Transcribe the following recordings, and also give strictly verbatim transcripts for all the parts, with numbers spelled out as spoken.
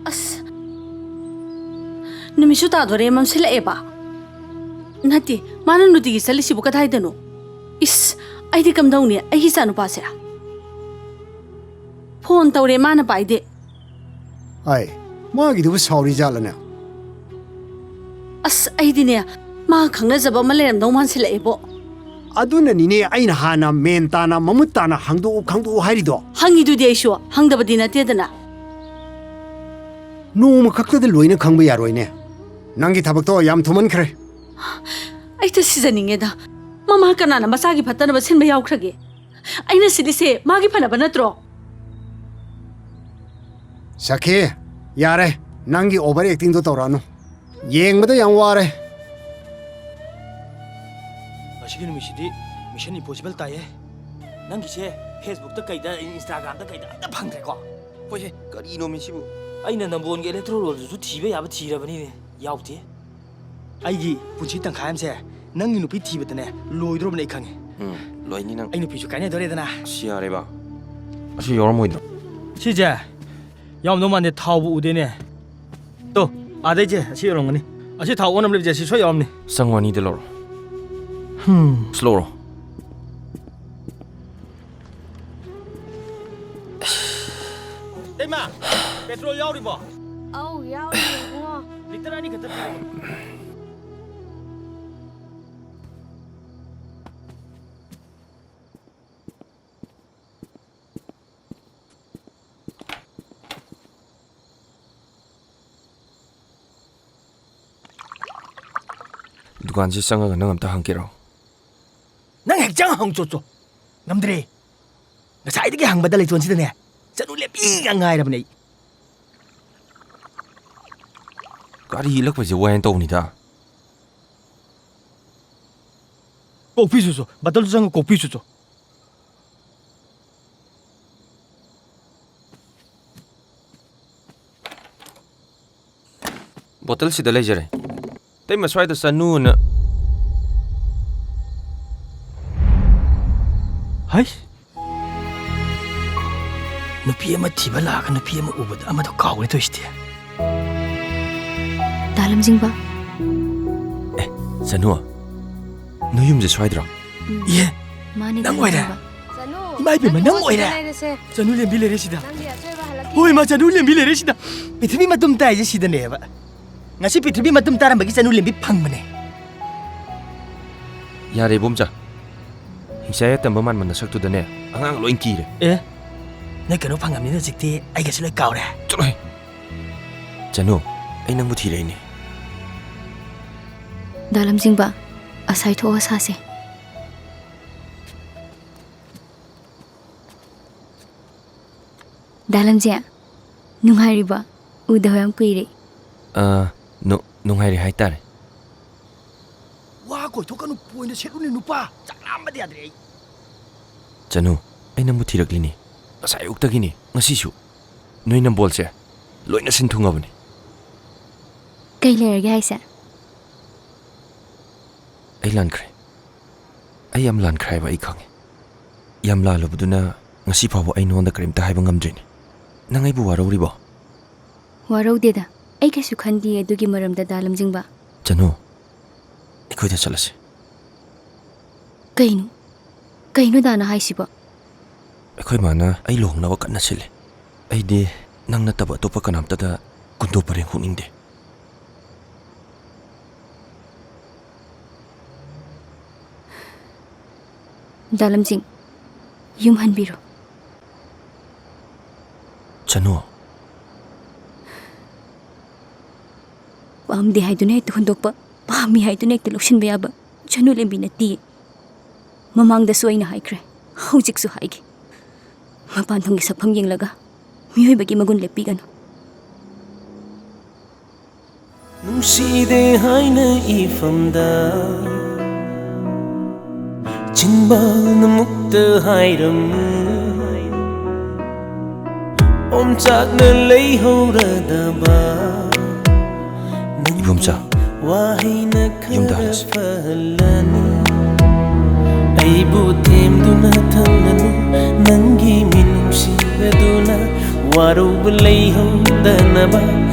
ꯑꯁ, ꯅꯨꯃꯤꯠꯁꯨ ꯇꯥꯗꯣꯔꯦ, ꯃꯝꯁꯤꯜꯂꯛꯑꯦꯕ꯫ ꯅꯠꯇꯦ, ꯃꯥꯅ ꯅꯨꯡꯇꯤꯒꯤ ꯆꯠꯂꯤꯁꯤꯕꯨ ꯀꯗꯥꯏꯗꯅꯣ? ꯏꯁ, ꯑꯩꯗꯤ ꯀꯝꯗꯧꯅꯤ ꯑꯩꯒꯤ ꯏꯆꯥꯅꯨꯄꯥꯁꯦ? ꯐꯣꯟ ꯇꯧꯔꯦ, ꯃꯥꯅ ꯄꯥꯏꯗꯦ꯫ ꯑꯩ, ꯃꯥꯒꯤꯗꯨꯕꯨ ꯁꯥꯎꯔꯤ ꯖꯥꯠꯂꯅꯦ? ꯑꯁ, ꯑꯩꯗꯤꯅꯦ, ꯃꯥ ꯈꯪꯅꯖꯕ ꯑꯃ ꯂꯩꯔꯝꯗꯧ ꯃꯥꯟꯁꯤꯜꯂꯛꯑꯦꯕꯣ꯫ ꯑꯗꯨꯅꯅꯤꯅꯦ ꯑꯩꯅ ꯍꯥꯟꯅ ꯃꯦꯟ ꯇꯥꯅ, ꯃꯃꯨꯠ ꯇꯥꯅ ꯍꯪꯗꯣꯛꯎ, ꯈꯪꯗꯣꯛꯎ ꯍꯥꯏꯔꯤꯗꯣ꯫ ꯍꯪꯉꯤꯗꯨꯗꯤ ꯑꯩꯁꯨ, ꯍꯪꯗꯕꯗꯤ ꯅꯠꯇꯦꯗꯅ꯫ ꯅꯣꯡꯃ ꯈꯛꯇꯗ ꯂꯣꯏꯅ ꯈꯪꯕ ꯌꯥꯔꯣꯏꯅꯦ꯫ ꯅꯪꯒꯤ ꯊꯕꯛꯇꯣ ꯌꯥꯝ ꯊꯨꯃꯟꯈ꯭ꯔꯦ꯫ ꯑꯩ ꯁꯤꯖꯅꯤꯡꯉꯦꯗ꯫ ꯃꯃꯥ ꯀꯅꯥꯅ ꯃꯆꯥꯒꯤ ꯐꯠꯇꯅꯕ ꯁꯤꯟꯕ ꯌꯥꯎꯈ꯭ꯔꯒꯦ? ꯑꯩꯅ ꯁꯤꯜꯂꯤꯁꯦ ꯃꯥꯒꯤ ꯐꯅꯕ ꯅꯠꯇ꯭ꯔꯣ? ꯁꯈꯤ, ꯌꯥꯔꯦ, ꯅꯪꯒꯤ ꯑꯣꯚꯔ ꯑꯦꯛꯇꯤꯡꯗꯣ ꯇꯧꯔꯛꯑꯅꯨ꯫ ꯌꯦꯡꯕꯗ ꯌꯥꯝ ꯋꯥꯔꯦ꯫ ꯉꯁꯤꯒꯤ ꯅꯨꯃꯤꯠꯁꯤꯗꯤ ꯃꯤꯁꯟ ꯏꯝꯄꯣꯁꯤꯕꯜ ꯇꯥꯏꯌꯦ꯫ ꯅꯪꯒꯤꯁꯦ ꯐꯦꯁꯕꯨꯛꯇ ꯀꯩꯗ, ꯏꯟꯁꯇꯥꯒ꯭ꯔꯥꯝꯗ ꯀꯩꯗ ꯑꯝꯇ ꯐꯪꯗ꯭ꯔꯦꯀꯣ? ꯍꯣꯏꯍꯦ, ꯀꯔꯤꯅꯣꯃꯤ ꯁꯤꯕꯨ? ꯑꯩꯅ ꯅꯝꯕꯣꯟꯒꯤ ꯏꯂꯦꯛꯇ꯭ꯔꯣ ꯔꯣꯜꯗꯨꯁꯨ ꯊꯤꯕ ꯌꯥꯕ ꯊꯤꯔꯕꯅꯤꯅꯦ, ꯌꯥꯎꯗꯦ꯫ ꯑꯩꯒꯤ ꯄꯨꯟꯁꯤ ꯇꯪꯈꯥꯏ ꯑꯃꯁꯦ ꯅꯪꯒꯤ ꯅꯨꯄꯤ ꯊꯤꯕꯗꯅꯦ ꯂꯣꯏꯗ꯭ꯔꯣꯕꯅꯦ, ꯑꯩ ꯈꯪꯉꯦ꯫ ꯎꯝ, ꯂꯣꯏꯅꯤ ꯅꯪ꯫ ꯑꯩ ꯅꯨꯄꯤꯁꯨ ꯀꯥꯏꯅꯗꯣꯔꯦꯗꯅ꯫ ꯑꯁ, ꯌꯥꯔꯦꯕ꯫ ꯑꯁꯤ ꯌꯥꯎꯔꯝꯃꯣꯏꯗ꯭ꯔꯣ? ꯁꯤꯁꯦ ꯌꯥꯎꯔꯝꯗꯧ ꯃꯥꯟꯗꯦ, ꯊꯥꯎꯕꯨ ꯎꯗꯦꯅꯦ꯫ ꯇꯣ, ꯑꯥꯗꯩꯁꯦ ꯑꯁꯤ ꯌꯧꯔꯝꯒꯅꯤ꯫ ꯑꯁꯤ ꯊꯥꯎ ꯑꯣꯟꯅꯕ ꯂꯩꯕꯁꯦ ꯑꯁꯤ ꯁꯣꯏ ꯌꯧꯔꯝꯅꯤ꯫ ꯆꯪꯉꯣ, ꯑꯅꯤꯗ ꯂꯧꯔꯣ꯫ ꯍꯝ꯫ ꯑꯁ, ꯂꯧꯔꯣ꯫ ꯏꯇꯩꯃ, ꯄꯦꯇ꯭ꯔꯣꯜ ꯌꯥꯎꯔꯤꯕꯣ? ꯑꯧ, ꯌꯥꯎꯔꯤꯌꯦ, ꯏꯕꯨꯡꯉꯣ꯫ ꯂꯤꯇꯔ ꯑꯅꯤ ꯈꯛꯇ ꯄꯤꯔꯛꯑꯣ꯫ ꯗꯨꯀꯥꯟꯁꯤ ꯆꯪꯉꯒ ꯅꯪ ꯑꯝꯇ ꯍꯪꯒꯦꯔꯣ? ꯅꯪ ꯍꯦꯛ ꯆꯪ ꯍꯪ ꯆꯣꯠ ꯆꯣ꯫ ꯉꯝꯗ꯭ꯔꯦ꯫ ꯉꯁꯥꯏꯗꯒꯤ ꯍꯪꯕꯗ ꯂꯩꯇꯣꯟꯁꯤꯗꯅꯦ ꯆꯅꯨ ꯂꯦꯝꯕꯤ ꯉꯥꯛ ꯉꯥꯏꯔꯕꯅꯦ ꯑꯩ꯫ ꯒꯥꯔꯤ ꯏꯜꯂꯛꯄꯁꯦ ꯋꯥꯏꯅ ꯇꯧꯕꯅꯤꯗ꯫ ꯀꯣꯛ ꯄꯤꯁꯨ ꯆꯣ, ꯕꯇꯜꯁꯨ ꯆꯪꯉ ꯀꯣꯛ ꯄꯤꯁꯨ ꯆꯣ꯫ ꯕꯣꯇꯜꯁꯤꯗ ꯂꯩꯖꯔꯦ꯫ ꯏꯇꯩꯃ, ꯁ꯭ꯋꯥꯏꯗ ꯆꯅꯨꯅ꯫ ꯍꯩꯁ! ꯅꯨꯄꯤ ꯑꯃ ꯊꯤꯕ ꯂꯥꯛꯑꯒ ꯅꯨꯄꯤ ꯑꯃ ꯎꯕꯗ ꯑꯃꯗꯣ ꯀꯥꯎꯔꯦ ꯇꯧꯔꯤꯁꯤꯗꯤ꯫ ꯗꯥ ꯂꯝꯖꯤꯡꯕ꯫ ꯑꯦ, ꯆꯅꯨ, ꯅꯣꯏ ꯌꯨꯝꯁꯦ ꯁ꯭ꯋꯥꯏꯗ꯭ꯔꯣ? ꯎꯝ꯫ ꯏꯍꯦ, ꯃꯥꯅꯦ, ꯅꯪ ꯗꯥ ꯑꯣꯏꯔꯦ? ꯂꯝꯖꯤꯡꯕ꯫ ꯆꯅꯨ, ꯏꯃꯥ ꯏꯕꯦꯝꯃ, ꯅꯪꯒꯤ ꯅꯪ ꯍꯣꯁꯄꯤꯇꯥꯜ ꯑꯣꯏꯔꯦ? ꯂꯩꯔꯁꯦ꯫ ꯆꯅꯨ ꯂꯦꯝꯕꯤ ꯂꯩꯔꯦ ꯁꯤꯗ꯫ ꯅꯪꯒꯤ ꯑꯆꯣꯏꯕ ꯍꯜꯂꯛꯈꯤ꯫ ꯍꯣꯏ, ꯏꯃꯥ, ꯆꯅꯨ ꯂꯦꯝꯕꯤ ꯂꯩꯔꯦ ꯁꯤꯗ꯫ ꯄ꯭ꯔꯤꯊꯤꯕꯤ ꯃꯇꯨꯝ ꯇꯥꯏꯁꯦ ꯁꯤꯗꯅꯦꯕ꯫ ꯉꯁꯤ ꯄ꯭ꯔꯤꯊꯤꯕꯤ ꯃꯇꯨꯝ ꯇꯥꯔꯝꯕꯒꯤ ꯆꯅꯨ ꯂꯦꯝꯕꯤ ꯐꯪꯕꯅꯦ꯫ ꯌꯥꯔꯦ, ꯏꯕꯣꯝꯆꯥ꯫ ꯍꯤꯡꯆꯥꯏ ꯑꯇꯝꯕ ꯃꯥꯟꯕ ꯅꯁꯛꯇꯨꯗꯅꯦ, ꯑꯉꯥꯡ ꯂꯣꯏ ꯀꯤꯔꯦ꯫ ꯑꯦ, ꯅꯣꯏ ꯀꯩꯅꯣ ꯐꯪꯉꯕꯅꯤꯅ ꯍꯧꯖꯤꯛꯇꯤ ꯑꯩꯒꯁꯨ ꯂꯣꯏ ꯀꯥꯎꯔꯦ꯫ ꯆꯠꯂꯣꯍꯦ꯫ ꯆꯅꯨ, ꯑꯩ ꯅꯪꯕꯨ ꯊꯤꯔꯛꯏꯅꯦ꯫ ꯗꯥ ꯂꯝꯖꯤꯡꯕ, ꯑꯁꯥꯏ ꯊꯣꯛꯑ ꯁꯥꯁꯦ꯫ ꯗꯥ ꯂꯝꯖꯦ, ꯅꯨꯡꯉꯥꯏꯔꯤꯕꯣ? ꯎꯗꯕ ꯌꯥꯝ ꯀꯨꯏꯔꯦ꯫ ꯑꯥ, ꯅꯨ-, ꯅꯨꯡꯉꯥꯏꯔꯤ ꯍꯥꯏꯇꯥꯔꯦ꯫ ꯋꯥ ꯀꯣꯏꯊꯣꯛꯀꯅꯨ, ꯄꯣꯏꯟꯗ ꯁꯦꯠꯂꯨꯅꯦ ꯅꯨꯄꯥ꯫ ꯆꯥꯛ ꯂꯥꯝꯕꯗ ꯌꯥꯗ꯭ꯔꯦ ꯑꯩ꯫ ꯆꯅꯨ, ꯑꯩ ꯅꯪꯕꯨ ꯊꯤꯔꯛꯂꯤꯅꯤ꯫ ꯉꯁꯥꯏ ꯑꯌꯨꯛꯇꯒꯤꯅꯤ, ꯉꯁꯤꯁꯨ꯫ ꯅꯣꯏ ꯅꯝꯕꯣꯜꯁꯦ ꯂꯣꯏꯅ ꯁꯤꯟ ꯊꯨꯡꯉꯕꯅꯤ꯫ ꯀꯩ ꯂꯩꯔꯒꯦ ꯍꯥꯏꯁꯦ? ꯑꯩ ꯂꯥꯟꯈ꯭ꯔꯦ꯫ ꯑꯩ ꯌꯥꯝ ꯂꯥꯟꯈ꯭ꯔꯦ ꯍꯥꯏꯕ ꯑꯩ ꯈꯪꯉꯦ꯫ ꯌꯥꯝ ꯂꯥꯜꯂꯨꯕꯗꯨꯅ ꯉꯁꯤ ꯐꯥꯎꯕ ꯑꯩ ꯅꯉꯣꯟꯗ ꯀꯔꯤꯝꯇ ꯍꯥꯏꯕ ꯉꯝꯗ꯭ꯔꯤꯅꯦ꯫ ꯅꯪ ꯑꯩꯕꯨ ꯋꯥꯔꯧꯔꯤꯕꯣ? ꯋꯥꯔꯧꯗꯦꯗ꯫ ꯑꯩ ꯀꯩꯁꯨ ꯈꯟꯗꯤꯌꯦ ꯑꯗꯨꯒꯤ ꯃꯔꯝꯗ, ꯗꯥ ꯂꯝꯖꯤꯡꯕ꯫ ꯆꯅꯨ, ꯑꯩꯈꯣꯏꯗ ꯆꯠꯂꯁꯤ꯫ ꯀꯩꯅꯣ? ꯀꯩꯅꯣ ꯗꯥꯅ ꯍꯥꯏꯁꯤꯕꯣ? ꯑꯩꯈꯣꯏ ꯃꯥꯅ ꯑꯩ ꯂꯨꯍꯣꯡꯅꯕ ꯀꯟꯅ ꯁꯤꯜꯂꯤ꯫ ꯑꯩꯗꯤ ꯅꯪ ꯅꯠꯇꯕ ꯑꯇꯣꯞꯄ ꯀꯅꯥꯝꯇꯗ ꯀꯨꯟꯗꯣ ꯄꯔꯦꯡ ꯍꯨꯛꯅꯤꯡꯗꯦ꯫ ꯗꯥ ꯂꯝꯖꯤꯡ, ꯌꯨꯝ ꯍꯟꯕꯤꯔꯣ꯫ ꯆꯅꯨ꯫ ꯄꯥꯝꯗꯦ ꯍꯥꯏꯗꯨꯅ ꯍꯦꯛꯇ ꯍꯨꯟꯗꯣꯛꯄ, ꯄꯥꯝꯃꯤ ꯍꯥꯏꯗꯨꯅ ꯍꯦꯛꯇ ꯂꯧꯁꯤꯟꯕ ꯌꯥꯕ ꯆꯅꯨ ꯂꯦꯝꯕꯤ ꯅꯠꯇꯤꯌꯦ꯫ ꯃꯃꯥꯡꯗꯁꯨ ꯑꯩꯅ ꯍꯥꯏꯈ꯭ꯔꯦ, ꯍꯧꯖꯤꯛꯁꯨ ꯍꯥꯏꯒꯦ꯫ ꯃꯄꯥꯟ ꯊꯣꯡꯒꯤ ꯁꯛꯐꯝ ꯌꯦꯡꯂꯒ ꯃꯤꯑꯣꯏꯕꯒꯤ ꯃꯒꯨꯟ ꯂꯦꯞꯄꯤꯒꯅꯨ꯫ ꯅꯨꯡꯁꯤꯗꯦ ꯍꯥꯏꯅ ꯏꯐꯝꯗ ꯆꯤꯟꯕꯥꯜꯅ ꯃꯨꯛꯇ ꯍꯥꯏꯔꯝꯃꯨ꯫ ꯑꯣꯝꯆꯥꯛꯅ ꯂꯩꯍꯧꯔꯗꯕ ꯅꯪꯒꯤ ꯏꯕꯣꯝꯆꯥ, ꯋꯥꯍꯩꯅ ꯌꯨꯝꯗ ꯈꯔ ꯍꯜꯂꯁꯤ꯫ ꯐꯍꯜꯂꯅꯤ꯫ ꯑꯩꯕꯨ ꯊꯦꯝꯗꯨꯅ ꯊꯝꯂꯅꯨ ꯅꯪꯒꯤ ꯃꯤꯅꯨꯡꯁꯤ꯫ ꯑꯗꯨꯅ ꯋꯥꯔꯧꯕ ꯂꯩꯍꯧꯗꯅꯕ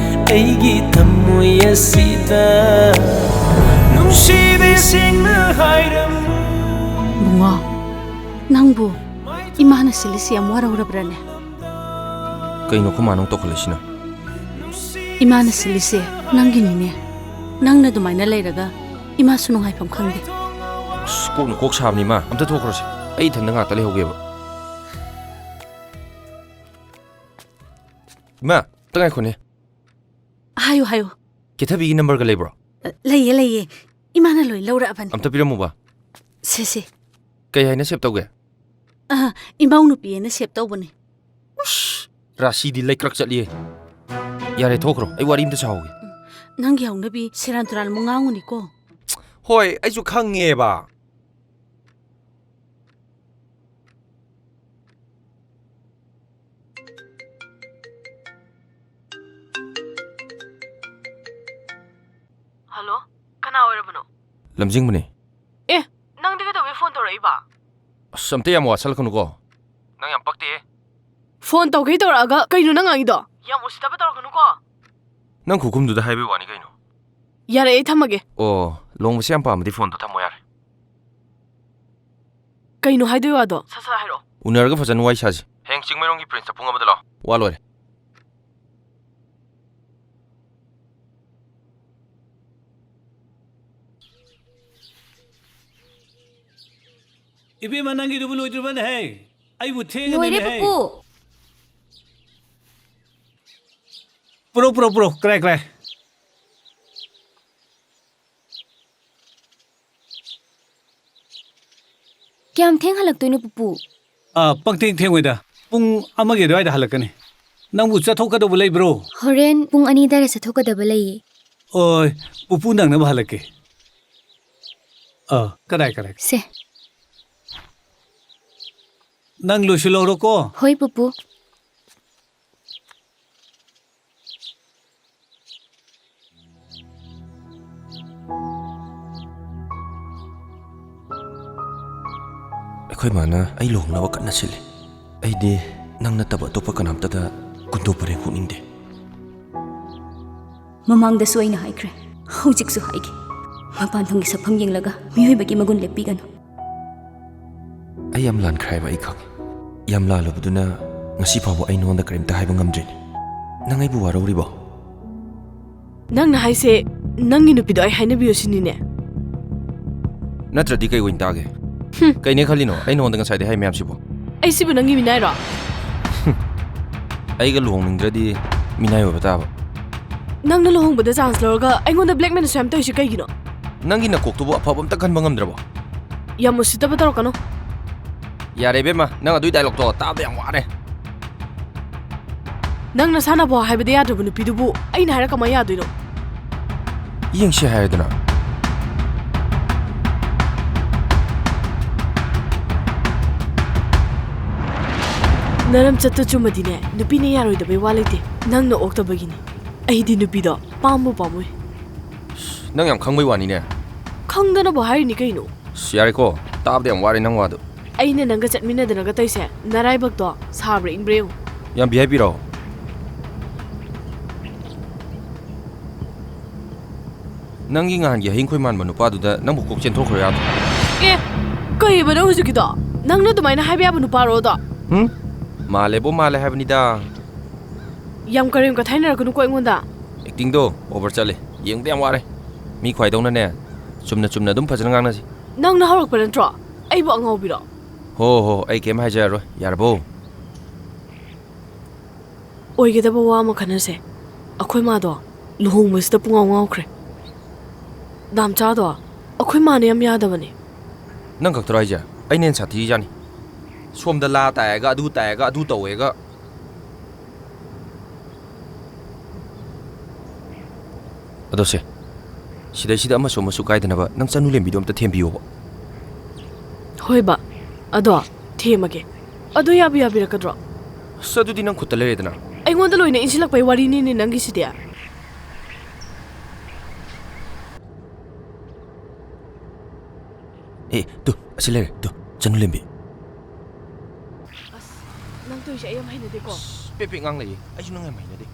ꯑꯩꯒꯤ ꯊꯃꯣꯏ ꯑꯁꯤꯗ ꯅꯨꯡꯁꯤꯕꯤ ꯁꯦꯡꯅ ꯍꯥꯏꯔꯝꯃꯨ꯫ ꯕꯨꯡꯉꯣ, ꯅꯪꯕꯨ ꯏꯃꯥꯅ ꯁꯤꯜꯂꯤꯁꯤ ꯌꯥꯝ ꯋꯥꯔꯧꯔꯕ꯭ꯔꯅꯦ? ꯀꯩꯅꯣ ꯈꯨꯃꯥꯅ ꯑꯃꯨꯛ ꯇꯧꯈꯠꯂꯛꯏꯁꯤꯅ? ꯏꯃꯥꯅ ꯁꯤꯜꯂꯤꯁꯦ ꯅꯪꯒꯤꯅꯤꯅꯦ꯫ ꯅꯪꯅ ꯑꯗꯨꯃꯥꯏꯅ ꯂꯩꯔꯒ ꯏꯃꯥꯁꯨ ꯅꯨꯡꯉꯥꯏꯐꯝ ꯈꯪꯗꯦ꯫ ꯑꯁ, ꯀꯣꯛꯅ ꯀꯣꯛ ꯁꯥꯕꯅꯤ ꯏꯃꯥ꯫ ꯑꯝꯇ ꯊꯣꯛꯈ꯭ꯔꯣꯁꯦ꯫ ꯑꯩ ꯏꯊꯟꯗ ꯉꯥꯛꯇ ꯂꯩꯍꯧꯒꯦꯕ꯫ ꯏꯃꯥ, ꯑꯝꯇ ꯉꯥꯏꯈꯣꯅꯦ꯫ ꯍꯥꯏꯌꯨ, ꯍꯥꯏꯌꯨ꯫ ꯀꯦꯊꯕꯤꯒꯤ ꯅꯝꯕꯔꯒ ꯂꯩꯕ꯭ꯔꯣ? ꯑ, ꯂꯩꯌꯦ, ꯂꯩꯌꯦ꯫ ꯏꯃꯥꯅ ꯂꯣꯏ ꯂꯧꯔꯛꯑꯕꯅꯤ꯫ ꯑꯝꯇ ꯄꯤꯔꯝꯃꯨꯕ꯫ ꯁꯦ, ꯁꯦ꯫ ꯀꯩ ꯍꯥꯏꯅ ꯁꯦꯚ ꯇꯧꯒꯦ? ꯑ, ꯏꯃꯧ ꯅꯨꯄꯤ ꯍꯥꯏꯅ ꯁꯦꯚ ꯇꯧꯕꯅꯦ꯫ ꯎꯁ, ꯔꯥꯁꯤꯗꯤ ꯂꯩꯀ꯭ꯔꯛ ꯆꯠꯂꯤꯌꯦ꯫ ꯌꯥꯔꯦ, ꯊꯣꯛꯈ꯭ꯔꯣ꯫ ꯑꯩ ꯋꯥꯔꯤ ꯑꯝꯇ ꯁꯥꯍꯧꯒꯦ꯫ ꯎꯝ, ꯅꯪꯒꯤ ꯍꯧꯅꯕꯤ ꯁꯦꯔꯥꯟ ꯇꯨꯔꯥꯟ ꯑꯃꯨꯛ ꯉꯥꯡꯉꯨꯅꯤꯀꯣ꯫ ꯍꯣꯏ, ꯑꯩꯁꯨ ꯈꯪꯉꯦꯕ꯫ ꯍꯜꯂꯣ, ꯀꯅꯥ ꯑꯣꯏꯔꯕꯅꯣ? ꯂꯝꯖꯤꯡꯕꯅꯦ꯫ ꯑꯦ, ꯅꯪꯗꯤ ꯀꯩꯗꯧꯕꯩ ꯐꯣꯟ ꯇꯧꯔꯛꯏꯕ? ꯑꯁ, ꯑꯝꯇ ꯌꯥꯝ ꯋꯥꯁꯜꯂꯛꯀꯅꯨꯀꯣ꯫ ꯅꯪ ꯌꯥꯝ ꯄꯛꯇꯦꯍꯦ꯫ ꯐꯣꯟ ꯇꯧꯒꯦ ꯇꯧꯔꯛꯑꯒ ꯀꯩꯅꯣ ꯅꯪ ꯉꯥꯡꯉꯤꯗꯣ? ꯌꯥꯝ ꯎꯁꯤꯠꯇꯕ ꯇꯧꯔꯛꯀꯅꯨꯀꯣ꯫ ꯅꯪ ꯈꯨꯈꯨꯝꯗꯨꯗ ꯍꯥꯏꯕꯩ ꯋꯥꯅꯤ ꯀꯩꯅꯣ꯫ ꯌꯥꯔꯦ, ꯑꯩ ꯊꯝꯃꯒꯦ꯫ ꯑꯣ, ꯂꯨꯍꯣꯡꯕꯁꯦ ꯌꯥꯝ ꯄꯥꯝꯃꯗꯤ ꯐꯣꯟꯗꯣ ꯊꯝꯃꯣ ꯌꯥꯔꯦ꯫ ꯀꯩꯅꯣ ꯍꯥꯏꯗꯣꯏ ꯋꯥꯗꯣ? ꯁꯠ ꯁꯠ ꯍꯥꯏꯔꯛꯑꯣ꯫ ꯎꯅꯔꯒ ꯐꯖꯅ ꯋꯥꯔꯤ ꯁꯥꯁꯤ꯫ ꯍꯌꯦꯡ ꯆꯤꯡꯃꯩꯔꯣꯡꯒꯤ ꯄ꯭ꯔꯤꯟꯁꯇ ꯄꯨꯡ ꯑꯃꯗ ꯂꯥꯛꯑꯣ꯫ ꯋꯥ ꯂꯣꯏꯔꯦ꯫ ꯏꯕꯦꯝꯃ, ꯅꯪꯒꯤꯗꯨꯕꯨ ꯂꯣꯏꯗ꯭ꯔꯤꯕꯅꯦꯍꯦ? ꯑꯩꯕꯨ ꯊꯦꯡꯉꯅꯤꯅꯦꯍꯦ꯫ ꯂꯣꯏꯔꯦ, ꯄꯨꯄꯨ꯫ ꯄꯨꯔꯣ, ꯄꯨꯔꯣ, ꯄꯨꯔꯣ꯫ ꯀꯔꯥꯏ, ꯀꯔꯥꯏ? ꯀꯌꯥꯝ ꯊꯦꯡ ꯍꯜꯂꯛꯇꯣꯏꯅꯣ, ꯄꯨꯄꯨ? ꯑꯥ, ꯄꯪꯊꯦꯡ ꯊꯦꯡꯉꯣꯏꯗ꯫ ꯄꯨꯡ ꯑꯃꯒꯤ ꯑꯗꯨꯋꯥꯏꯗ ꯍꯜꯂꯛꯀꯅꯤ꯫ ꯅꯪꯕꯨ ꯆꯠꯊꯣꯛꯀꯗꯧꯕ ꯂꯩꯕ꯭ꯔꯣ? ꯍꯣꯔꯦꯟ ꯄꯨꯡ ꯑꯅꯤ ꯑꯗꯥꯏꯗ ꯆꯠꯊꯣꯛꯀꯗꯕ ꯂꯩꯌꯦ꯫ ꯍꯣꯏ, ꯄꯨꯄꯨ ꯅꯪꯅꯕ ꯍꯜꯂꯛꯀꯦ꯫ ꯑꯥ, ꯀꯗꯥꯏ, ꯀꯗꯥꯏ? ꯁꯦ꯫ ꯅꯪ ꯂꯣꯏꯁꯤꯜꯍꯧꯔꯣꯀꯣ꯫ ꯍꯣꯏ, ꯄꯨꯄꯨ꯫ ꯑꯩꯈꯣꯏ ꯃꯥꯅ ꯑꯩ ꯂꯨꯍꯣꯡꯅꯕ ꯀꯟꯅ ꯁꯤꯜꯂꯤ꯫ ꯑꯩꯗꯤ ꯅꯪ ꯅꯠꯇꯕ ꯑꯇꯣꯞꯄ ꯀꯅꯥꯝꯇꯗ ꯀꯨꯟꯗꯣ ꯄꯔꯦꯡ ꯍꯨꯛꯅꯤꯡꯗꯦ꯫ ꯃꯃꯥꯡꯗꯁꯨ ꯑꯩꯅ ꯍꯥꯏꯈ꯭ꯔꯦ, ꯍꯧꯖꯤꯛꯁꯨ ꯍꯥꯏꯒꯦ, ꯃꯄꯥꯟꯊꯣꯡꯒꯤ ꯁꯛꯐꯝ ꯌꯦꯡꯂꯒ ꯃꯤꯑꯣꯏꯕꯒꯤ ꯃꯒꯨꯟ ꯂꯦꯞꯄꯤꯒꯅꯨ꯫ ꯑꯩ ꯌꯥꯝ ꯂꯥꯟꯈ꯭ꯔꯦ ꯍꯥꯏꯕ ꯑꯩ ꯈꯪꯉꯤ꯫ ꯌꯥꯝ ꯂꯥꯜꯂꯨꯕꯗꯨꯅ ꯉꯁꯤ ꯐꯥꯎꯕ ꯑꯩ ꯅꯉꯣꯟꯗ ꯀꯔꯤꯝꯇ ꯍꯥꯏꯕ ꯉꯝꯗ꯭ꯔꯤꯅꯤ꯫ ꯅꯪ ꯑꯩꯕꯨ ꯋꯥꯔꯧꯔꯤꯕꯣ? ꯅꯪꯅ ꯍꯥꯏꯁꯦ ꯅꯪꯒꯤ ꯅꯨꯄꯤꯗꯣ ꯑꯩ ꯍꯥꯏꯅꯕꯤꯌꯣ ꯁꯤꯅꯤꯅꯦ? ꯅꯠꯇ꯭ꯔꯗꯤ ꯀꯩ ꯑꯣꯏꯅ ꯇꯥꯒꯦ? ꯍꯨꯝ꯫ ꯀꯩꯅꯦ ꯈꯜꯂꯤꯅꯣ ꯑꯩ ꯅꯉꯣꯟꯗ ꯉꯁꯥꯏꯗꯩ ꯍꯥꯏ ꯃꯌꯥꯝꯁꯤꯕꯣ? ꯑꯩ ꯁꯤꯕꯨ ꯅꯪꯒꯤ ꯃꯤꯅꯥꯏꯔꯣ? ꯑꯩꯒ ꯂꯨꯍꯣꯡꯅꯤꯡꯗ꯭ꯔꯗꯤ ꯃꯤꯅꯥꯏ ꯑꯣꯏꯕ ꯇꯥꯕ꯫ ꯅꯪꯅ ꯂꯨꯍꯣꯡꯕꯗ ꯆꯥꯟꯁ ꯂꯧꯔꯒ ꯑꯩꯉꯣꯟꯗ ꯕ꯭ꯂꯦꯛꯃꯦꯜ ꯑꯁꯨꯛ ꯌꯥꯝ ꯇꯧꯔꯤꯁꯦ ꯀꯩꯒꯤꯅꯣ? ꯅꯪꯒꯤ ꯅꯀꯣꯛꯇꯨꯕꯨ ꯑꯐꯕ ꯑꯝꯇ ꯈꯟꯕ ꯉꯝꯗ꯭ꯔꯕꯣ? ꯌꯥꯝ ꯎꯁꯤꯠꯇꯕ ꯇꯧꯔꯛꯀꯅꯨ꯫ ꯌꯥꯔꯦ ꯏꯕꯦꯝꯃ, ꯅꯪ ꯑꯗꯨꯏ ꯗꯥꯏꯂꯣꯛꯇꯣ ꯇꯥꯕꯗ ꯌꯥꯝ ꯋꯥꯔꯦ꯫ ꯅꯪ ꯅꯁꯥꯅꯐꯥꯎ ꯍꯥꯏꯕꯗ ꯌꯥꯗ꯭ꯔꯕ ꯅꯨꯄꯤꯗꯨꯕꯨ ꯑꯩꯅ ꯍꯥꯏꯔ ꯀꯃꯥꯏ ꯌꯥꯗꯣꯏꯅꯣ? ꯌꯦꯡꯁꯤ ꯍꯥꯏꯔꯗꯅ꯫ ꯅꯔꯝ ꯆꯠꯇ ꯆꯨꯝꯃꯗꯤꯅꯦ, ꯅꯨꯄꯤꯅ ꯌꯥꯔꯣꯏꯗꯕꯩ ꯋꯥ ꯂꯩꯇꯦ꯫ ꯅꯪꯅ ꯑꯣꯛꯇꯕꯒꯤꯅꯤ꯫ ꯑꯩꯗꯤ ꯅꯨꯄꯤꯗꯣ ꯄꯥꯝꯕꯨ ꯄꯥꯝꯃꯨꯏ꯫ ꯅꯪ ꯌꯥꯝ ꯈꯪꯕꯩ ꯋꯥꯅꯤꯅꯦ꯫ ꯈꯪꯗꯅꯕꯨ ꯍꯥꯏꯔꯤꯅꯤ ꯀꯩꯅꯣ꯫ ꯑꯁ, ꯌꯥꯔꯦꯀꯣ, ꯇꯥꯕꯗ ꯌꯥꯝ ꯋꯥꯔꯦ ꯅꯪ ꯋꯥꯗꯣ꯫ ꯑꯩꯅ ꯅꯪꯒ ꯆꯠꯃꯤꯟꯅꯗꯅꯒ ꯇꯧꯏꯁꯦ ꯅꯔꯥꯏꯕꯛꯇꯣ ꯁꯥꯕ꯭ꯔꯥ ꯏꯪꯕ꯭ꯔꯥ ꯌꯦꯡꯉꯨ꯫ ꯌꯥꯝ ꯚꯤ ꯑꯥꯏ ꯄꯤꯔꯣ? ꯅꯪꯒꯤ ꯉꯍꯥꯟꯒꯤ ꯍꯌꯤꯡ ꯈꯣꯏ ꯃꯥꯟꯕ ꯅꯨꯄꯥꯗꯨꯗ ꯅꯪꯕꯨ ꯀꯣꯛ ꯆꯦꯟꯊꯣꯛꯈ꯭ꯔꯣ ꯌꯥꯗ꯭ꯔꯣ? ꯑꯦ, ꯀꯩꯕ ꯅꯪ ꯍꯧꯖꯤꯛꯀꯤꯗꯣ? ꯅꯪꯅ ꯑꯗꯨꯃꯥꯏꯅ ꯍꯥꯏꯕ ꯌꯥꯕ ꯅꯨꯄꯥꯔꯣ ꯑꯗꯣ? ꯍꯨꯝ? ꯃꯥꯜꯂꯦꯕꯣ, ꯃꯥꯜꯂꯦ ꯍꯥꯏꯕꯅꯤꯗ꯫ ꯌꯥꯝ ꯀꯔꯦꯝ ꯀꯊꯥꯏꯅꯔꯛꯀꯅꯨꯀꯣ ꯑꯩꯉꯣꯟꯗ꯫ ꯑꯦꯛꯇꯤꯡꯗꯣ ꯑꯣꯚꯔ ꯆꯠꯂꯦ, ꯌꯦꯡꯕꯗ ꯌꯥꯝ ꯋꯥꯔꯦ꯫ ꯃꯤ ꯈ꯭ꯋꯥꯏꯗꯧꯅꯅꯦ, ꯆꯨꯝꯅ ꯆꯨꯝꯅ ꯑꯗꯨꯝ ꯐꯖꯅ ꯉꯥꯡꯅꯁꯤ꯫ ꯅꯪꯅ ꯍꯧꯔꯛꯄ ꯅꯠꯇ꯭ꯔꯣ? ꯑꯩꯕꯨ ꯑꯉꯥꯎꯕꯤꯔꯣ? ꯍꯣ ꯍꯣ, ꯑꯩ ꯀꯩꯝ ꯍꯥꯏꯖꯔꯔꯣꯏ, ꯌꯥꯔꯕꯣ? ꯑꯣꯏꯒꯗꯕ ꯋꯥ ꯑꯃ ꯈꯟꯅꯁꯦ꯫ ꯑꯩꯈꯣꯏ ꯃꯥꯗꯣ ꯂꯨꯍꯣꯡꯕꯁꯤꯗ ꯄꯨꯡꯉꯥꯎ ꯉꯥꯎꯈ꯭ꯔꯦ꯫ ꯗꯥꯝꯆꯥꯗꯣ ꯑꯩꯈꯣꯏ ꯃꯥꯅ ꯌꯥꯝ ꯌꯥꯗꯕꯅꯦ꯫ ꯅꯪ ꯈꯛꯇꯔꯣ ꯍꯥꯏꯁꯦ? ꯑꯩꯅ ꯍꯦꯟꯅ ꯁꯥꯊꯤꯔꯤꯖꯥꯠꯅꯤ꯫ ꯁꯣꯝꯗ ꯂꯥ ꯇꯥꯏꯑꯒ, ꯑꯗꯨ ꯇꯥꯏꯑꯒ, ꯑꯗꯨ ꯇꯧꯋꯦꯒ꯫ ꯑꯗꯣ ꯁꯦ, ꯁꯤꯗꯩꯁꯤꯗ ꯑꯃꯁꯨ ꯑꯃꯁꯨ ꯀꯥꯏꯗꯅꯕ ꯅꯪ ꯆꯅꯨ ꯂꯦꯝꯕꯤꯗꯣ ꯑꯝꯇ ꯊꯦꯝꯕꯤꯌꯣꯕ꯫ ꯍꯣꯏꯕ, ꯑꯗꯣ ꯊꯦꯝꯃꯒꯦ꯫ ꯑꯗꯣ ꯌꯥꯕꯨ ꯌꯥꯕꯤꯔꯛꯀꯗ꯭ꯔꯣ? ꯑꯁ, ꯑꯗꯨꯗꯤ ꯅꯪ ꯈꯨꯠꯇ ꯂꯩꯔꯦꯗꯅ꯫ ꯑꯩꯉꯣꯟꯗ ꯂꯣꯏꯅ ꯏꯟꯁꯤꯜꯂꯛꯄꯩ ꯋꯥꯔꯤꯅꯤꯅꯦ ꯅꯪꯒꯤꯁꯤꯗꯤ꯫ ꯑꯦ, ꯇꯨ, ꯑꯁꯤ ꯂꯩꯔꯦ, ꯇꯨ, ꯆꯅꯨ ꯂꯦꯝꯕꯤ꯫ ꯑꯁ, ꯅꯪ ꯇꯨ ꯁꯦ ꯑꯩ ꯌꯥꯝ ꯍꯩꯅꯗꯦꯀꯣ꯫ ꯄꯦꯛ ꯄꯦꯛ ꯉꯥꯡꯂꯛꯏ꯫ ꯑꯩꯁꯨ ꯅꯪ ꯌꯥꯝ ꯍꯩꯅꯗꯦ꯫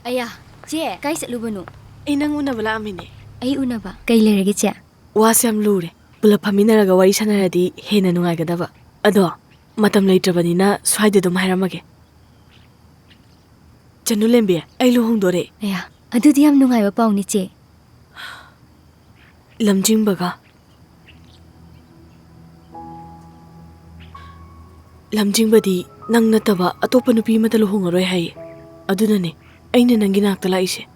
ꯑꯌꯥ, ꯆꯦ, ꯀꯥꯏ ꯆꯠꯂꯨꯕꯅꯣ? ꯑꯩ ꯅꯪ ꯎꯅꯕ ꯂꯥꯛꯑꯝꯃꯤꯅꯦ꯫ ꯑꯩ ꯎꯅꯕ? ꯀꯩ ꯂꯩꯔꯒꯦ, ꯆꯦ? ꯋꯥꯁꯦ ꯌꯥꯝ ꯂꯨꯔꯦ꯫ ꯄꯨꯂꯞ ꯐꯝꯃꯤꯟꯅꯔꯒ ꯋꯥꯔꯤ ꯁꯥꯟꯅꯔꯗꯤ ꯍꯦꯟꯅ ꯅꯨꯡꯉꯥꯏꯒꯗꯕ꯫ ꯑꯗꯣ ꯃꯇꯝ ꯂꯩꯇ꯭ꯔꯕꯅꯤꯅ ꯁ꯭ꯋꯥꯏꯗ ꯑꯗꯨꯝ ꯍꯥꯏꯔꯝꯃꯒꯦ꯫ ꯆꯅꯨ ꯂꯦꯝꯕꯤ, ꯑꯩ ꯂꯨꯍꯣꯡꯗꯣꯔꯦ꯫ ꯑꯌꯥ, ꯑꯗꯨꯗꯤ ꯌꯥꯝ ꯅꯨꯡꯉꯥꯏꯕ ꯄꯥꯎꯅꯤ, ꯆꯦ꯫ ꯂꯝꯖꯤꯡꯕꯒ꯫ ꯂꯝꯖꯤꯡꯕꯗꯤ ꯅꯪ ꯅꯠꯇꯕ ꯑꯇꯣꯞꯄ ꯅꯨꯄꯤ ꯑꯃꯗ ꯂꯨꯍꯣꯡꯉꯔꯣꯏ ꯍꯥꯏꯌꯦ꯫ ꯑꯗꯨꯅꯅꯦ ꯑꯩꯅ ꯅꯪꯒꯤ ꯅꯥꯛꯇ ꯂꯥꯛꯏꯁꯦ꯫